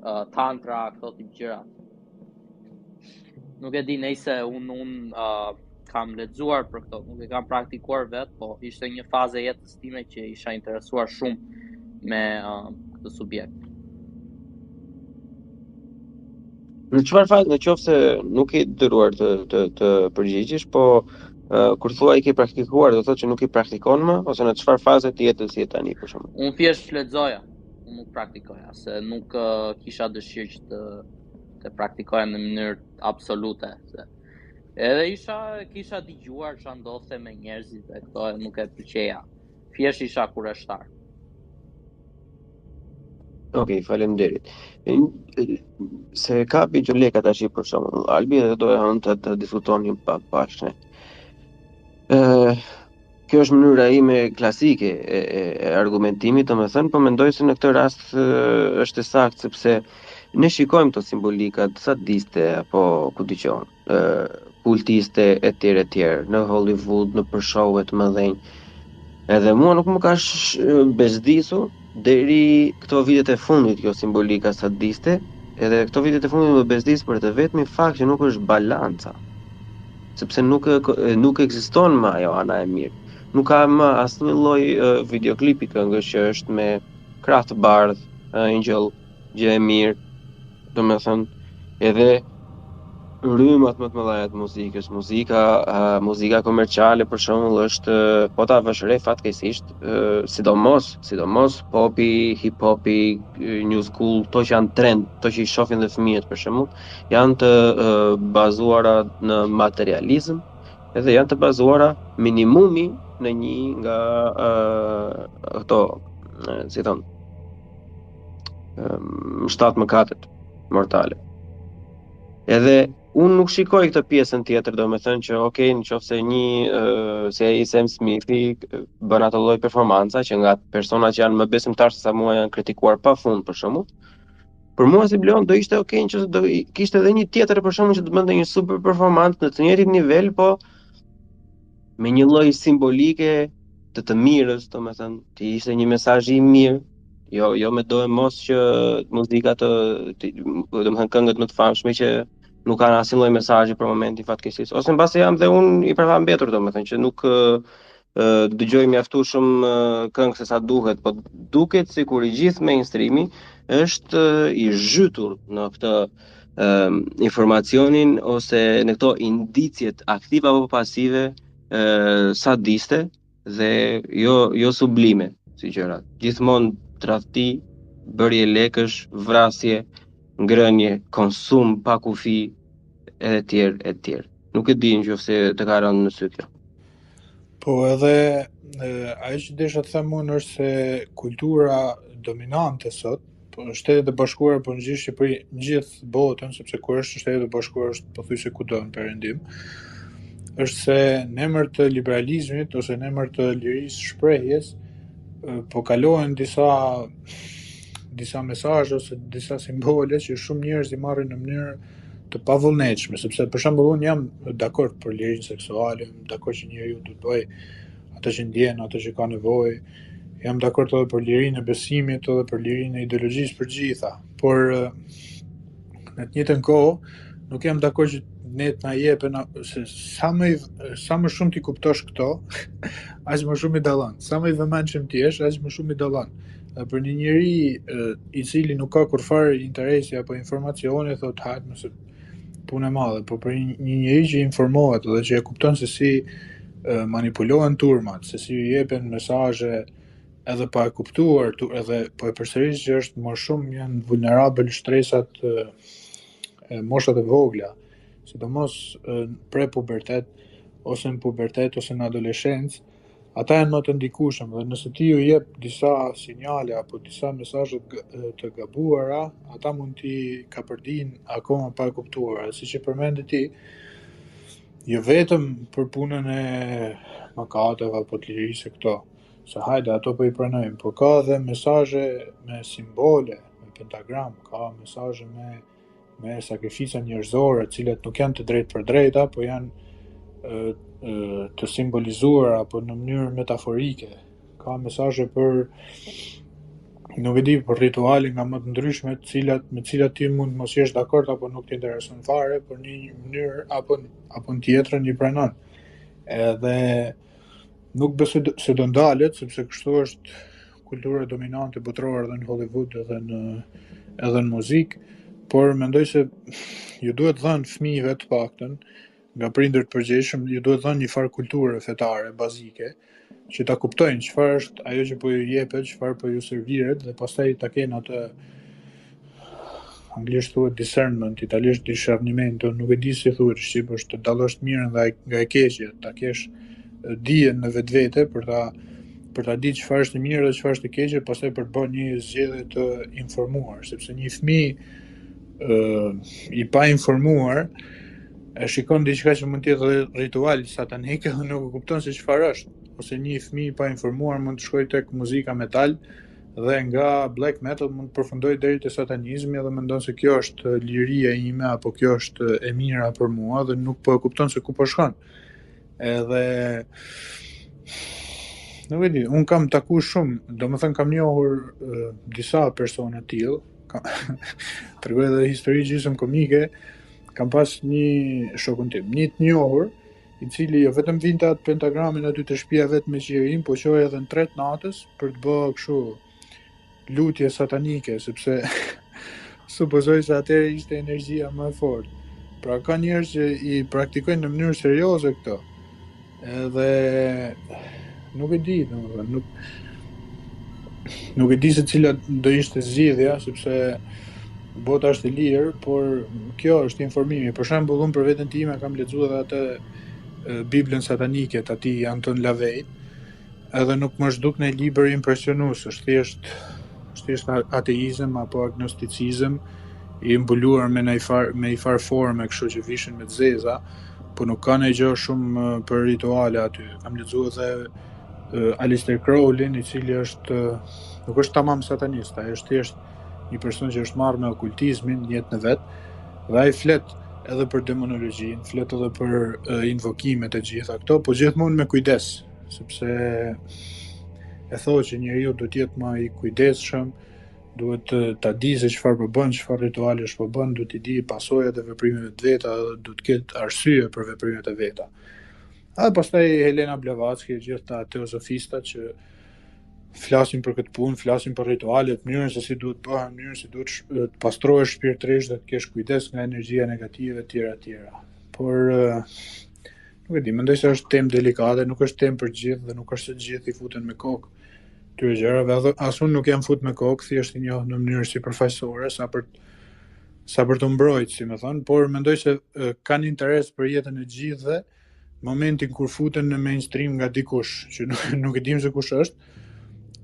uh, tantra, këto tip gjëra. Nuk e di nëse un un uh, kam lexuar për këto, nuk e kam praktikuar vet, po ishte një fazë e jetës time që isha interesuar shumë me uh, këtë subjekt. Në çfarë fazë, në qoftë se nuk je i detyruar të të të përgjigjesh, po uh, kur thua i ke praktikuar, do të thotë që nuk i praktikon më ose në çfarë faze të jetës je tani për shembull? Unë thjesht lexoja, unë nuk praktikoja, se nuk uh, kisha dëshirë që të të praktikoja në mënyrë absolute, se edhe isha kisha dëgjuar çfarë ndodhte me njerëzit e këto e nuk e pëlqeja. Thjesht isha kureshtar. Ok, faleminderit. Se e kapi Gjoleka tash për shembull, Albi edhe doja unë të, të diskutonim pak bashkë ne. Ë, kjo është mënyra ime klasike e, e, e argumentimit, domethënë, po mendoj se në këtë rast e, është e saktë sepse ne shikojmë këto simbolikat sadiste apo ku di unë, ë kultiste e tjerë e tjerë në Hollywood, nëpër show të mëdhenj. Edhe mua nuk më ka bezdisur deri këto vitet e fundit kjo simbolika sadiste, edhe këto vitet e fundit më bezdis për të vetmin fakt që nuk është balanca. Sepse nuk nuk ekziston më ajo ana e mirë. Nuk ka më asnjë lloj videoklipi këngësh që është me krah të bardhë, engjëll, gjë e mirë, domethënë, edhe rrymat më të mëdha të muzikës, muzika, uh, muzika komerciale për shembull është po ta vësh re fatkeqësisht, uh, sidomos, sidomos popi, hip hopi, new school, këto që janë trend, këto që i shohin dhe fëmijët për shembull, janë të uh, bazuara në materializëm. edhe janë të bazuara minimumi në një nga uh, ato, si thonë, um, shtatë mëkatet mortale. Edhe unë nuk shikoj këtë pjesën tjetër, domethënë që ok, në qoftë se një uh, si ai Sam Smithi bën ato lloj performanca që nga persona që janë më besimtarë se sa mua janë kritikuar pafund për shembull. Për mua si Bleon do ishte ok nëse do kishte edhe një tjetër për shembull që të bënte një super performancë në të njëjtin nivel, po me një lloj simbolike të të mirës, domethënë, të ishte një mesazh i mirë, jo jo me doemos që muzika të, të domethënë këngët më të famshme që nuk kanë asnjë lloj mesazhi për momentin fatkeqësisht. Ose mbase jam dhe unë i prapambetur, domethënë që nuk dëgjoj mjaftueshëm këngë se sa duhet, po duket sikur i gjithë mainstreami është i zhytur në këtë um, informacionin ose në këto indiciet aktive apo pasive uh, sadiste dhe jo jo sublime si gjëra. Gjithmonë tradhti, bërje lekësh, vrasje, ngrënie, konsum pa kufi e tjerë e tjerë. Nuk e di nëse të ka rënë në sy kjo. Po edhe e, ajo që desha të them unë është se kultura dominante sot, po në Shtetet e Bashkuara, po në gjithë Shqipëri, në gjithë botën, sepse kur është në Shtetet e Bashkuara është pothuajse kudo në perëndim, është se në emër të liberalizmit ose në emër të lirisë së shprehjes, po kalohen disa disa mesazhe ose disa simbole që shumë njerëz i marrin në mënyrë të pavullnetshme, sepse për shembull unë jam dakord për lirinë seksuale, jam dakord që njeriu duhet të bëjë atë që ndjen, atë që ka nevojë. Jam dakord edhe për lirinë e besimit, edhe për lirinë e ideologjisë për gjitha, por në të njëjtën kohë nuk jam dakord që ne të na jepen se sa më sa më shumë t'i kuptosh këto, aq më shumë i dallon. Sa më i vëmendshëm të jesh, aq më shumë i dallon. Dhe për një njeri i cili nuk ka kurrfarë interesi apo informacioni, thotë hajt mos e punë e madhe, por për një, një njeri që informohet dhe që e kupton se si manipulohen turmat, se si ju jepen mesazhe edhe pa e kuptuar, tu, edhe po e përsëris që është më shumë janë vulnerabël shtresat e, e moshat e vogla, sidomos në prepubertet ose në pubertet ose në adoleshencë, ata janë më të ndikueshëm dhe nëse ti ju jep disa sinjale apo disa mesazhe të gabuara, ata mund t'i kapërdijnë akoma pa e kuptuar. Dhe siç e përmende ti, jo vetëm për punën e mëkateve apo të lirisë e këto, se hajde ato po i pranojmë, por ka edhe mesazhe me simbole, me pentagram, ka mesazhe me me sakrifica njerëzore, të cilat nuk janë të drejtpërdrejta, po janë e, e, të simbolizuara apo në mënyrë metaforike. Ka mesazhe për nuk e di, për rituale nga më të ndryshme, të cilat me të cilat ti mund të mos jesh dakord apo nuk të intereson fare, por në një mënyrë apo apo në tjetrën i pranon. Edhe nuk besoj se do ndalet, sepse kështu është kultura dominante botërore edhe në Hollywood edhe në edhe në muzikë, por mendoj se ju duhet dhënë fëmijëve të paktën nga prindër të përgjegjshëm, ju duhet dhënë një farë kulture fetare bazike që ta kuptojnë çfarë është ajo që po ju jepet, çfarë po ju serviret dhe pastaj ta kenë atë anglisht thuhet discernment, italisht discernimento, nuk e di si thuhet në shqip, është të dallosh të mirën nga nga e keqja, ta kesh dijen në vetvete për ta për ta ditë çfarë është e mirë dhe çfarë është e keqe, pastaj për të bërë një zgjedhje të informuar, sepse një fëmijë ë i painformuar e shikon diçka që mund të jetë ritual satanik dhe nuk e kupton se çfarë është, ose një fëmijë i painformuar mund të shkojë tek muzika metal dhe nga black metal mund të përfundojë deri te satanizmi dhe mendon se kjo është liria ime apo kjo është e mira për mua dhe nuk po e kupton se ku po shkon. Edhe nuk e di, un kam taku shumë, domethënë kam njohur e, disa persona të tillë, kam tregoj edhe histori gjysmë komike, kam pas një shokun tim, një të njohur, i cili jo vetëm vinte atë pentagramin aty te shtëpia vet me qirin, po çohej edhe në tre të natës për të bë kështu lutje satanike, sepse supozoj se atëherë ishte energjia më e fortë. Pra ka njerëz që i praktikojnë në mënyrë serioze këto. Edhe nuk e di, domethënë, nuk nuk e di se cila do ishte zgjidhja, sepse bota është e lirë, por kjo është informimi. Për shembull, unë për veten time kam lexuar edhe atë. Biblën satanike të atij Anton LaVey, edhe nuk më është duk një libër impresionues, është thjesht është thjesht ateizëm apo agnosticizëm i mbuluar me një far me një far forme, kështu që vishen me të zeza, po nuk ka ndonjë gjë shumë për rituale aty. Kam lexuar edhe Aleister Crowley-n, i cili është nuk është tamam satanist, ai është thjesht një person që është marrë me okultizmin në jetën e vet dhe ai flet edhe për demonologjinë, flet edhe për invokimet e gjitha këto, po gjithmonë me kujdes, sepse e thotë që njeriu duhet të jetë më i kujdesshëm, duhet të ta di se çfarë po bën, çfarë ritualesh po bën, duhet t'i di pasojat e veprimeve të veta dhe duhet të ketë arsye për veprimet e veta. Edhe pastaj Helena Blavatsky e gjithë ta teozofistat që flasin për këtë punë, flasin për ritualet, mënyrën se si duhet bëhen, mënyrën se si duhet të pastrohesh shpirtërisht dhe të kesh kujdes nga energjia negative etj etj. Por nuk e di, mendoj se është temë delikate, nuk është temë për gjithë dhe nuk është se të gjithë i futen me kokë këtyre gjërave, edhe as unë nuk jam fut me kokë, thjesht i njoh në mënyrë sipërfaqësore sa për sa për të mbrojtë, si me thënë, por mendoj se kanë interes për jetën e gjithëve, momentin kur futen në mainstream nga dikush, që nuk, nuk e dim se kush është,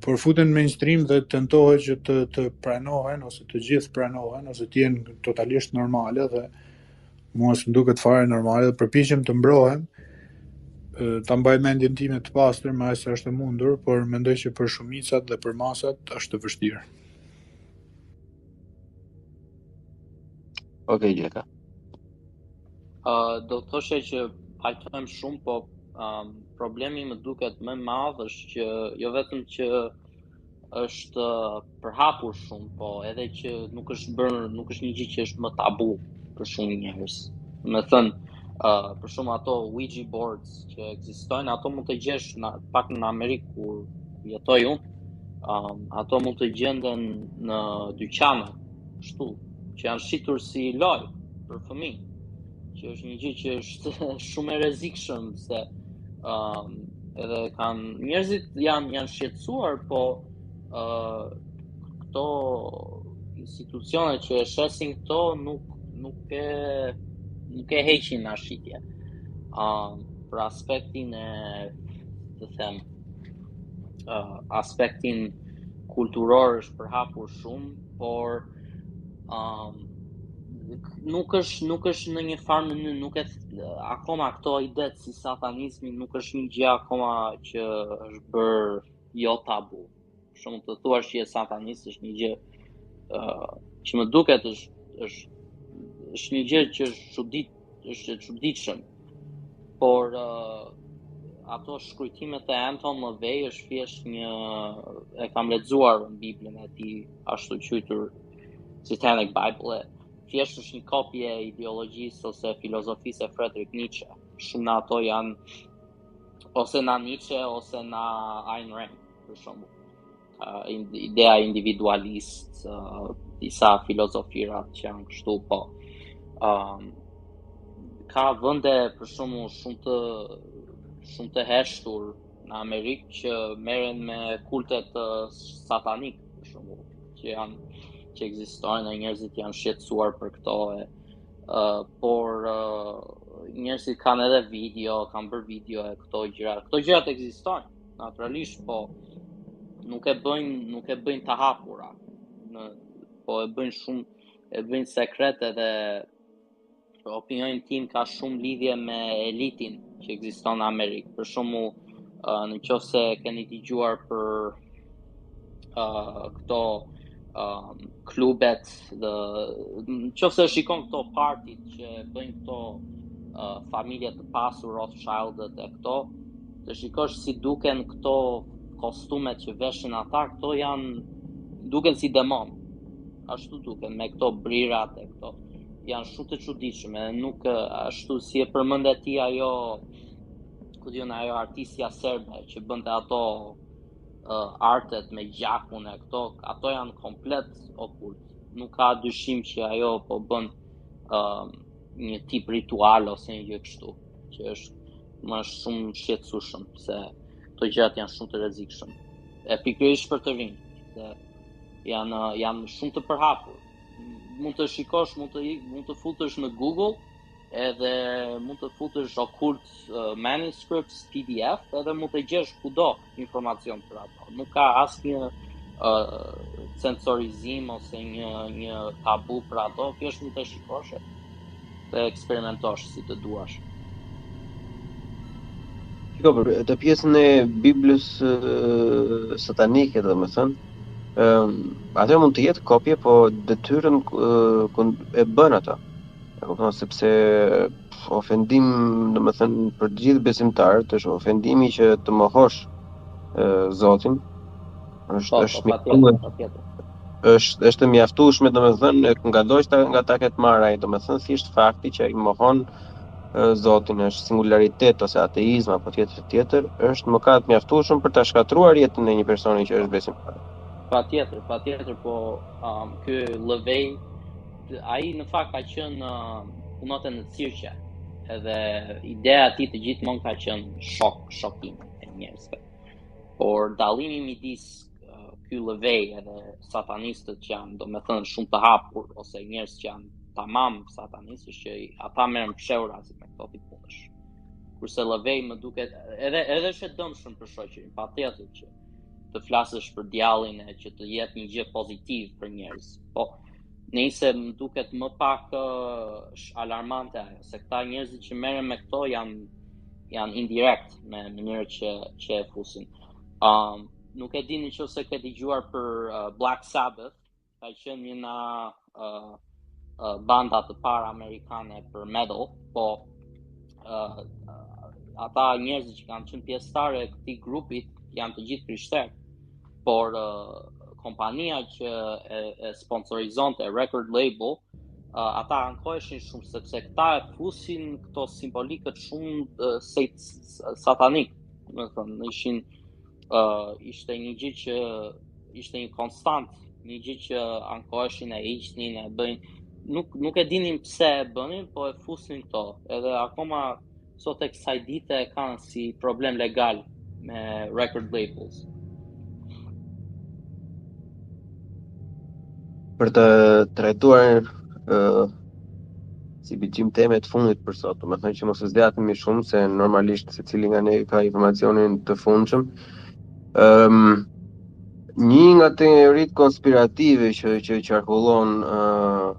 por futen në mainstream dhe tentohet që të të pranohen ose të gjithë pranohen ose të jenë totalisht normale dhe mua s'më duket fare normale dhe përpiqem të mbrohem ta mbaj mendjen time të pastër me aq sa është e mundur, por mendoj që për shumicat dhe për masat është e vështirë. Okej, okay, Gjeka. Uh, do të thosha që pajtohem shumë, po um, problemi më duket më i madh është që jo vetëm që është përhapur shumë, po edhe që nuk është bërë, nuk është një gjë që është më tabu për shumë njerëz. Me thënë, uh, për shumë ato Ouija boards që ekzistojnë, ato mund të gjesh në, pak në Amerikë ku jetoj unë, um, ato mund të gjenden në dyqane, kështu, që janë shitur si lojë për fëmijë, që është një gjë që është shumë e rrezikshëm se um, edhe kanë njerëzit janë janë shqetësuar, po uh, këto institucione që e shesin këto nuk nuk e nuk e heqin nga shitja. Um, për aspektin e të them uh, aspektin kulturor është përhapur shumë, por um, nuk është nuk është në një farë mënyrë nuk e akoma këto idetë si satanizmi nuk është një gjë akoma që është bërë jo tabu. Shumë të thuash që je satanist është një gjë uh, që më duket është është është një gjë që është çudit është e çuditshëm. Por uh, ato shkrujtimet e Anton LaVey është thjesht një e kam lexuar në Biblën e tij ashtu quajtur Satanic Bible. Thjesht është një kopje e ideologjisë ose filozofisë e Friedrich Nietzsche. Shumë nga ato janë ose nga Nietzsche ose nga Ayn Rand, për shembull. Uh, idea individualist, uh, disa filozofirat që janë kështu, po. Um, ka vende për shembull shumë të shumë të heshtur në Amerikë që merren me kultet uh, satanik për shembull, që janë që ekzistojnë e njerëzit janë shqetësuar për këto e uh, por uh, njerëzit kanë edhe video, kanë bërë video e këto gjëra. Këto gjërat ekzistojnë, naturalisht, po nuk e bëjnë, nuk e bëjnë të hapura. Në, po e bëjnë shumë, e bëjnë sekret edhe për opinionin tim ka shumë lidhje me elitin që ekziston në Amerikë. Për shembull, uh, në qoftë se keni dëgjuar për uh, këto uh, klubet dhe në qoftë se shikon këto partit që bëjnë këto uh, familje të pasur Rothschildët e këto, të shikosh si duken këto kostumet që veshin ata, këto janë duken si demon. Ashtu duken me këto brirat e këto janë shumë të çuditshme, edhe nuk ashtu si e përmende ti ajo ku di unë ajo artistja serbe që bënte ato uh, artet me gjakun e këto, ato janë komplet okult. Nuk ka dyshim që ajo po bën uh, një tip ritual ose një gjë kështu, që është më shumë shqetësueshëm se këto gjërat janë shumë të rrezikshme. E pikërisht për të rinj, se janë janë shumë të përhapur. Mund të shikosh, mund të mund të futesh në Google. Edhe mund të futësh occult uh, manuscripts PDF edhe mund të gjesh kudo informacion për ato. Nuk ka asnjë uh, censorizim ose një një tabu për ato, thjesht mund të shikosh e të eksperimentosh si të duash. Shiko, për të pjesën e Biblës satanike, domethënë, ëm ajo mund të jetë kopje, po detyrën e bën ato. E kupton sepse ofendim, domethënë për të gjithë besimtarët është ofendimi që të mohosh Zotin. Është po, është po, patjetër, Është është e mjaftueshme, domethënë ngado që ta nga ta ketë marrë ai, domethënë thjesht fakti që ai mohon Zotin është singularitet ose ateizm apo tjetër tjetër, është mëkat mjaftueshëm për ta shkatërruar jetën e një personi që është besimtar. Patjetër, patjetër, po um, ky LaVey ai në fakt ka qenë uh, punonte në cirqe. Edhe ideja e tij të gjithmonë ka qenë shok, shokim e njerëzve. Por dallimi midis uh, ky LaVey edhe satanistët që janë, domethënë shumë të hapur ose njerëz që janë tamam satanistë, është që ata merren fshehurazi me këto tip punësh. Kurse LaVey më duket edhe edhe është e dëmshëm për shoqërinë, patjetër që të flasësh për djallin e që të jetë një gjë pozitiv për njerëz. Po Nëse më duket më pak uh, alarmante ajo, se këta njerëzit që merren me këto janë janë indirekt me mënyrë që që e fusin. Um, nuk e di në qoftë se ke dëgjuar për uh, Black Sabbath, ka qenë një nga uh, uh, banda të para amerikane për metal, po uh, ata njerëzit që kanë qenë pjesëtarë e këtij grupit janë të gjithë krishterë. por uh, kompania që e, e sponsorizonte record label, uh, ata ankoheshin shumë sepse këta e fusin këto simbolikët shumë uh, satanik, domethënë, ishin uh, ishte një gjë që ishte një konstant, një gjë që ankoheshin e hiqnin e bëjnë nuk nuk e dinin pse e bënin, po e fusnin këto. Edhe akoma sot e kësaj dite e kanë si problem legal me record labels. Për të trajtuar uh, si biçim teme të fundit për sot, domethënë që mos e zgjatemi shumë se normalisht secili nga ne ka informacionin të fundshëm. Ëm um, një nga teoritë konspirative që që qarkullon ë uh,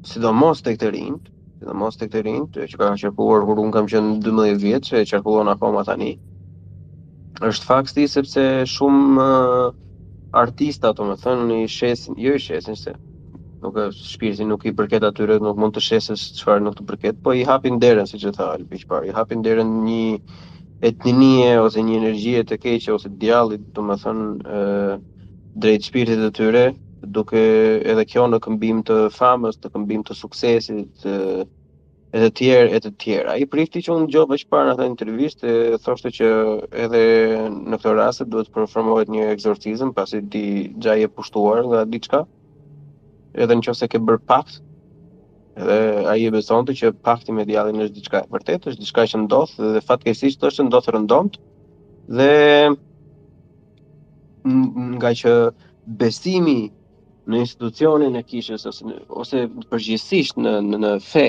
sidomos tek të rinjtë, sidomos tek të rinjtë, që ka qarkulluar kur unë kam qenë 12 vjeç, e qarkullon akoma tani. Është fakti sepse shumë uh, artista, domethënë, i shesin, jo i shesin se nuk është shpirti nuk i përket atyre, nuk mund të shesësh çfarë nuk të përket, po i hapin derën, siç e tha Albi parë, i hapin derën një etnie ose një energjie të keqe ose djallit, domethënë, ë drejt shpirtit të tyre, duke edhe kjo në këmbim të famës, në këmbim të suksesit, e të tjerë e të tjerë. Ai prifti që unë dëgjova që parë në atë intervistë thoshte që edhe në këto raste duhet të performohet një ekzorcizëm pasi ti xha je pushtuar nga diçka. Edhe në qoftë se ke bërë pakt, edhe ai e besonte që pakti me djallin është diçka e vërtetë, është diçka që ndodh dhe fatkeqësisht thoshte ndodh rëndomt dhe nga që besimi në institucionin e kishës ose në, ose përgjithësisht në në, në fe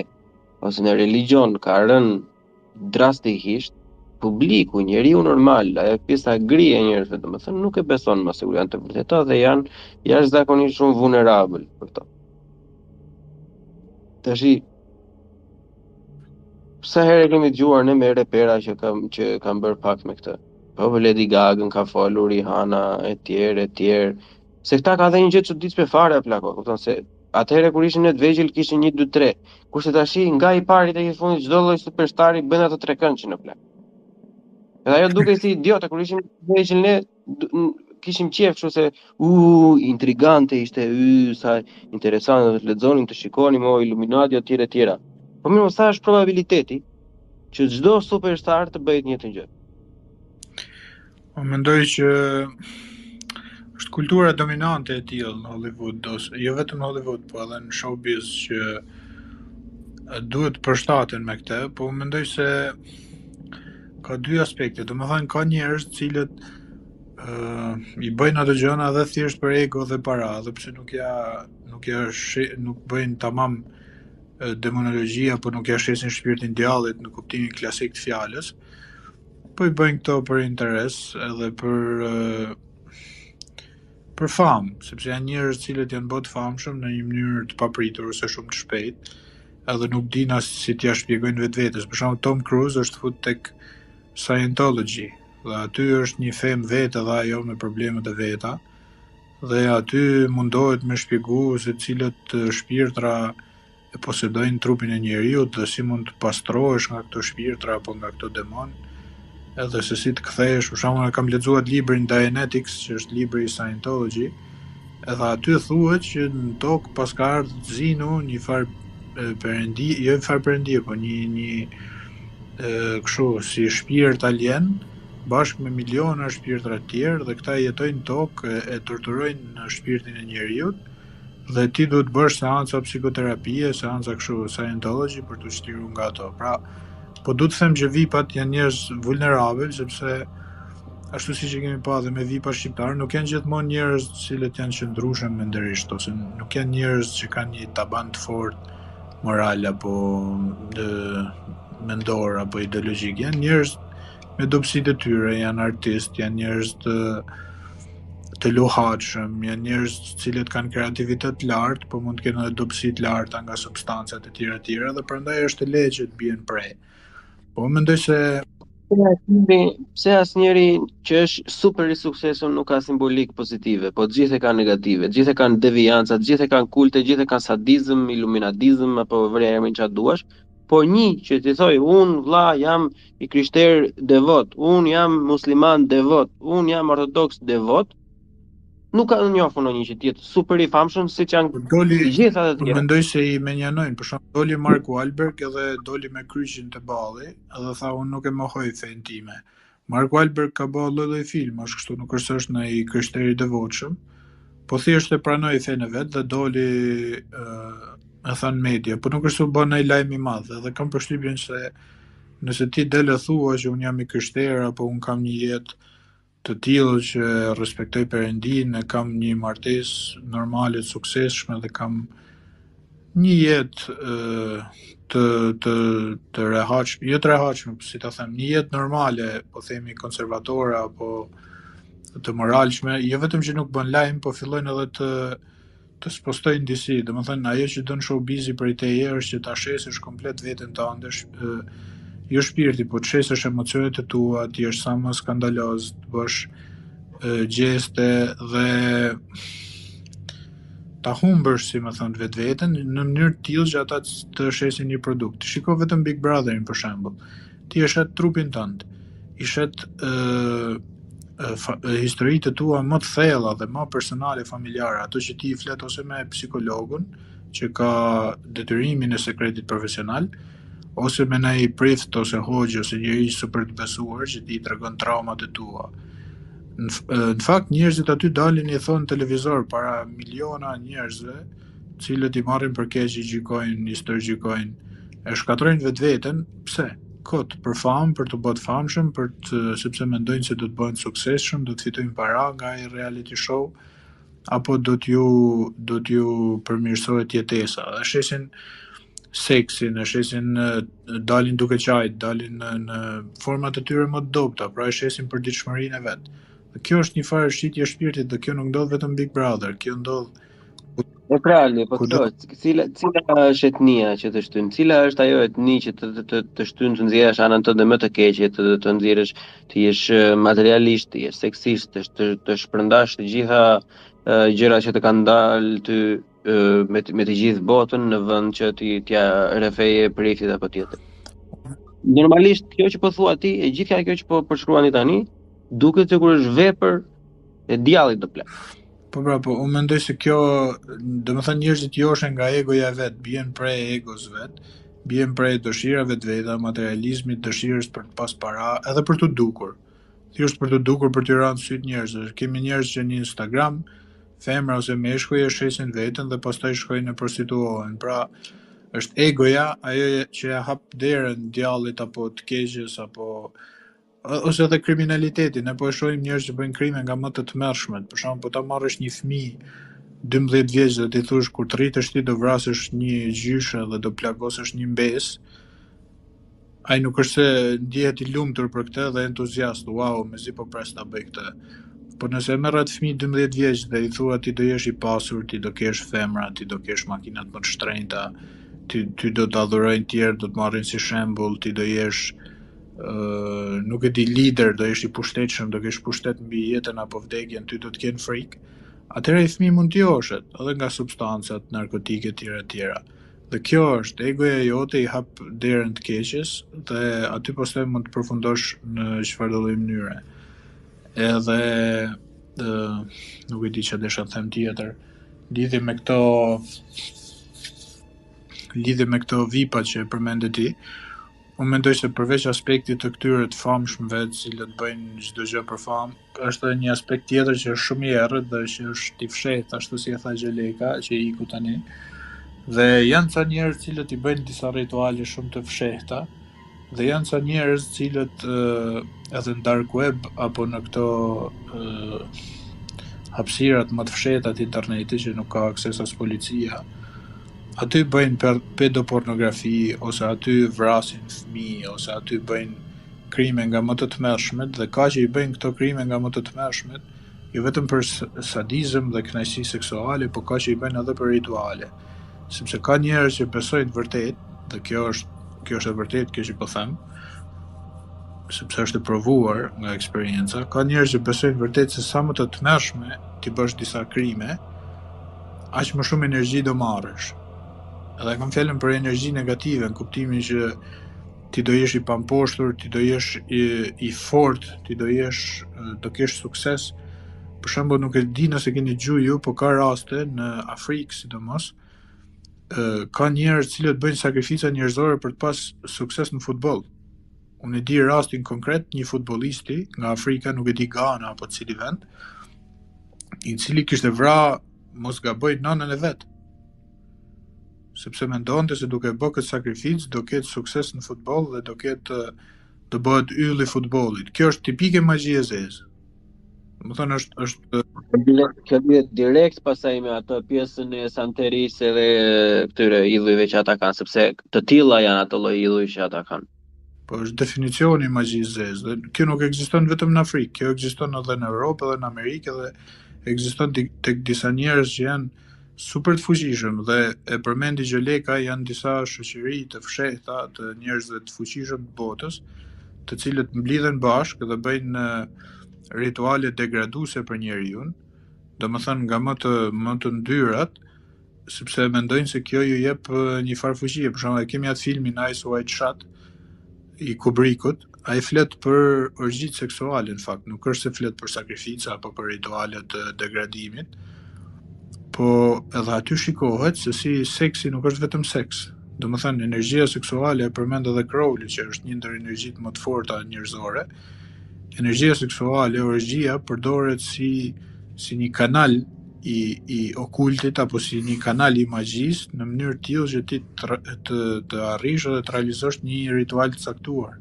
ose në religjion ka rënë drastikisht, publiku, njeriu normal, ajo pjesa gri e njerëzve, domethënë nuk e beson më sikur janë të vërteta dhe janë jashtëzakonisht shumë vulnerabël për to. Tashi sa herë kemi dëgjuar ne me repera që kam që kanë bërë pakt me këtë. Po për Lady Gaga ka folur Rihanna e tjerë e tjerë. Se këta ka dhe një gjë të çuditshme fare plako, kupton se atëherë kur ishin në të vegjël kishin 1 2 3. Kurse tashi nga i pari tek i fundit çdo lloj superstari bën atë trekëndëshin në plak. Edhe ajo dukej si idiote kur ishim të vegjël ne kishim qejf kështu se u intrigante ishte y sa interesante të lexonim të shikonim o Illuminati etj etj. Po mirë, sa është probabiliteti që çdo superstar të bëjë të njëjtën gjë? Po mendoj që është kultura dominante e tillë në Hollywood, ose jo vetëm në Hollywood, po edhe në showbiz që duhet të përshtaten me këtë, po mendoj se ka dy aspekte. Domethënë ka njerëz të cilët uh, i bëjnë ato gjëra edhe thjesht për ego dhe para, edhe pse nuk ja nuk ja shi, nuk bëjnë tamam. demonologji apo nuk ja shesin shpirtin djallit në kuptimin klasik të fjalës, po i bëjnë këto për interes edhe për për famë, sepse janë njerëz të cilët janë bërë të famshëm në një mënyrë të papritur ose shumë të shpejtë, edhe nuk dinë as si t'ia shpjegojnë vetvetes. Për shembull Tom Cruise është fut tek Scientology dhe aty është një fe më vete edhe ajo me problemet e veta dhe aty mundohet me shpjegu se cilët shpirtra e posedojnë trupin e njeriut dhe si mund të pastrohesh nga këto shpirtra apo nga këto demon, edhe se si të kthehesh, për shembull, e kam lexuar librin Dianetics, që është libri i Scientology, edhe aty thuhet që në tokë paska ardhur Xenu, një farë perëndi, jo një farë perëndi, po një një kështu si shpirt alien bashkë me miliona shpirtra të tjerë dhe këta jetojnë në tokë e, e torturojnë shpirtin e njeriut Dhe ti duhet të bësh seanca psikoterapie, seanca kështu Scientology për t'u çliruar nga ato. Pra, po du të them që VIP-at janë njerëz vulnerabël sepse ashtu siç e kemi pa dhe me VIP-a shqiptar, nuk janë gjithmonë njerëz të cilët janë qëndrueshëm mendërisht ose nuk janë njerëz që kanë një taban të fortë moral apo ë, mendor apo ideologjik. Janë njerëz me dobësitë e tyre, janë artistë, janë njerëz të të luhatshëm, janë njerëz të cilët kanë kreativitet të lartë, po mund të kenë edhe dobësi të larta nga substancat e tjera e tjera dhe prandaj është e lehtë që të bien pre. Po mendoj se pse pse asnjëri që është super i suksesshëm nuk ka simbolikë pozitive, po të gjithë e kanë negative, të gjithë e kanë devijanca, të gjithë e kanë kulte, të gjithë e kanë sadizëm, iluminatizëm apo vërja emrin çfarë duash, por një që t'i thoj unë vlla jam i krishter devot, unë jam musliman devot, unë jam ortodoks devot, nuk kam njohur ndonjë që të jetë super i famshëm siç janë po doli, të gjithë ata të tjerë. Mendoj se i menjanojnë, për shembull doli Mark Wahlberg edhe doli me kryqin te balli, edhe tha unë nuk e mohoj fenë time. Mark Wahlberg ka bërë lloj-lloj filmash, kështu nuk është se është ndonjë i krishterë i devotshëm, po thjesht e pranoi fenë e vet dhe doli ë e tha në media, po nuk është se u bë ndonjë lajm i madh, edhe kam përshtypjen se nëse ti del e thua që unë jam i krishterë apo unë kam një jetë të tillë që respektoj Perëndinë, kam një martesë normale të suksesshme dhe kam një jetë të të të rehatshme, jo të rehatshme, po si ta them, një jetë normale, po themi konservatore apo të moralshme, jo vetëm që nuk bën lajm, po fillojnë edhe të të spostojnë disi, domethënë ajo që don showbizi prej teje është që ta shesësh komplet veten tënde, jo shpirti, po të shesësh emocionet e tua, të jesh sa më skandaloz, të bësh gjeste dhe ta humbësh, si me thënë, vetveten në mënyrë të tillë që ata të shesin një produkt. Shiko vetëm Big Brotherin për shembull. Ti e shet trupin tënd, i shet ë historitë e tua më të thella dhe më personale familjare, ato që ti i flet ose me psikologun që ka detyrimin e sekretit profesional, ose me ndonjë prift ose hoxhë ose njeri super të besuar që ti i tregon traumat e tua. Në, në fakt njerëzit aty dalin i thonë në televizor para miliona njerëzve, të cilët i marrin për keq, i gjykojnë, i stërgjykojnë, e shkatërrojnë vetveten, pse? Kot, për famë, për t'u bërë të famshëm, për të sepse mendojnë se do të bëhen të suksesshëm, do të fitojnë para nga ai reality show, apo do t'ju do t'ju përmirësohet jetesa. Dhe shesin seksin, e shesin dalin duke qajt, dalin në, në format e tyre më të dobëta, pra e shesin përditshmërinë e vet. Dhe kjo është një farë shitje e shpirtit dhe kjo nuk ndodh vetëm Big Brother, kjo ndodh E pra, Ali, po këto, cila cila është etnia që të shtyn? Cila është ajo etni që të të të, të shtyn të nxjerrësh anën tënde më të keqe, të të nxjerrësh të jesh materialist, të jesh seksist, të të, të shpërndash të gjitha uh, gjërat që të kanë dalë ty me me të gjithë botën në vend që ti t'ia rrëfeje priftit apo tjetër. Normalisht kjo që po thua ti, e gjitha kjo që po përshkruani tani, duket sikur është vepër e djallit të plak. Po pra, po unë mendoj se kjo, domethënë njerëzit joshen nga egoja e vet, bien pre e egos vet, bien pre e dëshirave të veta, materializmit, dëshirës për të pas para, edhe për t'u dukur. Thjesht për t'u dukur për t'u rënë sytë njerëzve. Kemi njerëz që në Instagram, femra ose meshkuj e shesin veten dhe pastaj shkojnë e prostituohen. Pra, është egoja ajo që ja hap derën djallit apo të keqes apo ose edhe kriminaliteti, ne po e shohim njerëz që bëjnë krime nga më të tmerrshmet. Për shembull, po ta marrësh një fëmijë 12 vjeç dhe t'i thush kur të rritesh ti do vrasësh një gjyshe dhe do plagosësh një mbesë, ai nuk është se ndjehet i lumtur për këtë dhe entuziast, wow, mezi po pres ta bëj këtë. Po nëse e merr atë fëmijë 12 vjeç dhe i thua ti do jesh i pasur, ti do kesh femra, ti do kesh makinat më të shtrenjta, ti ty do të adhurojnë të tjerë, do të marrin si shembull, ti do jesh ë nuk e di lider, do jesh i pushtetshëm, do kesh pushtet mbi jetën apo vdekjen, ty do të kenë frikë. Atëherë ai fëmijë mund të joshet edhe nga substancat narkotike etj etj. Dhe kjo është egoja jote i hap derën të keqes dhe aty pastaj mund të përfundosh në çfarëdo lloj mënyre. Edhe ë nuk e di çfarë desha të them tjetër. Lidhje me këto lidhje me këto vipa që e përmende ti, unë mendoj se përveç aspektit të këtyre të famshmëve, të cilët bëjnë çdo gjë për famë, është edhe një aspekt tjetër që është shumë i errët dhe që është i fshehtë, ashtu si e tha Gjeleka, që iku tani. Dhe janë ca njerëz të cilët i bëjnë disa rituale shumë të fshehta dhe janë ca njerëz të cilët edhe në dark web apo në këto hapësirat më të fshehta të internetit që nuk ka akses as policia, aty bëjnë pedopornografi ose aty vrasin fëmijë ose aty bëjnë krime nga më të tmerrshmet dhe ka që i bëjnë këto krime nga më të tmerrshmet jo vetëm për sadizëm dhe kënaqësi seksuale, po ka që i bëjnë edhe për rituale. Sepse ka njerëz që besojnë vërtet, dhe kjo është kjo është e vërtetë kjo që po them, sepse është e provuar nga eksperienca, ka njerëz që besojnë vërtet se sa më të tmerrshme t'i bësh disa krime, aq më shumë energji do marrësh. Edhe kam fjalën për energji negative, në kuptimin që ti do jesh i pamposhtur, ti do jesh i, i fortë, ti do jesh do kesh sukses. Për shembull, nuk e di nëse keni dëgju ju, po ka raste në Afrikë sidomos, ka njerëz të cilët bëjnë sakrifica njerëzore për të pas sukses në futboll. Unë e di rastin konkret një futbollisti nga Afrika, nuk e di Gana apo cili vend, i cili kishte vra mos gaboj nënën e vet. Sepse mendonte se duke bë këtë sakrificë do ketë sukses në futboll dhe do ketë do bëhet ylli i futbollit. Kjo është tipike magji e zezë. Domethënë është është Kjo lidhet direkt pastaj me atë pjesën e Santerisë edhe këtyre idhujve që ata kanë, sepse të tilla janë ato lloj idhuj që ata kanë. Po është definicioni i magjisë zezë dhe kjo nuk ekziston vetëm në Afrikë, kjo ekziston edhe në Europë edhe në Amerikë edhe ekziston tek disa njerëz që janë super të fuqishëm dhe e përmendi Gjeleka janë disa shoqëri të fshehta të njerëzve të fuqishëm të botës, të cilët mblidhen bashkë dhe bëjnë rituale degraduese për njeriun, domethënë nga më të më të ndyrat, sepse mendojnë se kjo ju jep një farë fuqie. Për shembull, kemi atë filmin Eyes Wide Shut i Kubrickut, ai flet për orgjitë seksuale në fakt, nuk është se flet për sakrifica apo për rituale të degradimit. Po edhe aty shikohet se si seksi nuk është vetëm seks. Domethënë, energjia seksuale e përmend edhe Crowley, që është një ndër energjitë më të forta njerëzore. Energjia seksuale, orgjia, përdoret si si një kanal i i okultit apo si një kanal i magjisë në mënyrë të tillë që ti të të, të arrish edhe të realizosh një ritual të caktuar.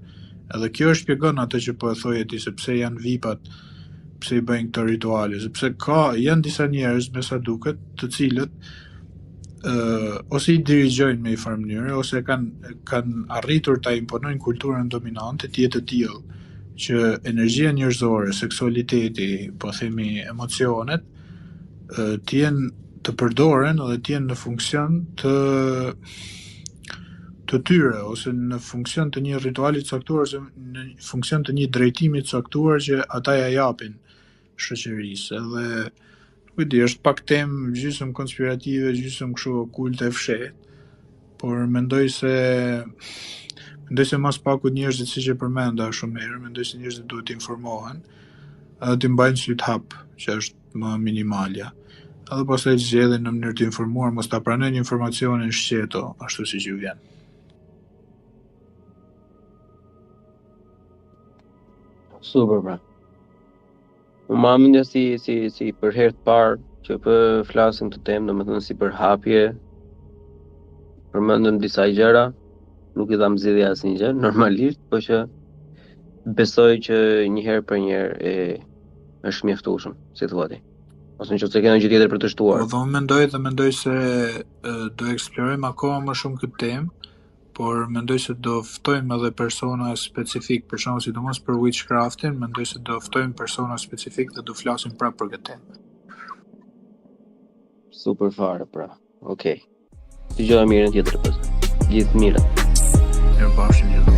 Edhe kjo e shpjegon atë që po e thoje ti se pse janë vipat, pse i bëjnë këto rituale, sepse ka janë disa njerëz me sa duket, të cilët ë ose i dirigjojnë me një farë mënyre ose kanë kanë arritur ta imponojnë kulturën dominante të jetë e tillë që energjia njerëzore, seksualiteti, po themi emocionet, të jenë të përdoren dhe të jenë në funksion të të tyre ose në funksion të një rituali të caktuar ose në funksion të një drejtimi të caktuar që ata ja japin shoqërisë. Edhe nuk e di, është pak temë gjysmë konspirative, gjysmë kështu okulte e fshehtë, por mendoj se mendoj se mas paku njerëzit siç e përmenda shumë herë, mendoj se njerëzit duhet të informohen edhe të mbajnë sytë hap, që është më minimalja. Edhe pastaj të zgjedhin në mënyrë të informuar, mos ta pranojnë informacionin shqeto, ashtu siç ju vjen. Super pra. U ma mendja si si si për herë të parë që po flasim këtë temë, domethënë si për hapje, përmendëm disa gjëra, nuk i dhamë zgjidhje asnjë gjë, normalisht, po që besoj që një herë për një herë e është mjaftueshëm, si thua ti. Ose në qoftë se ke ndonjë gjë tjetër për të shtuar. Po dhe unë mendoj dhe mendoj se do eksplorojmë akoma më shumë këtë temë, por mendoj se do ftojmë edhe persona specifik, për shembull sidomos për witchcraftin, mendoj se do ftojmë persona specifik dhe do flasim prapë për këtë temë. Super fare pra. Okej. Okay. Dëgjohemi herën tjetër pas. Gjithë të mirat. Mirupafshim gjithë.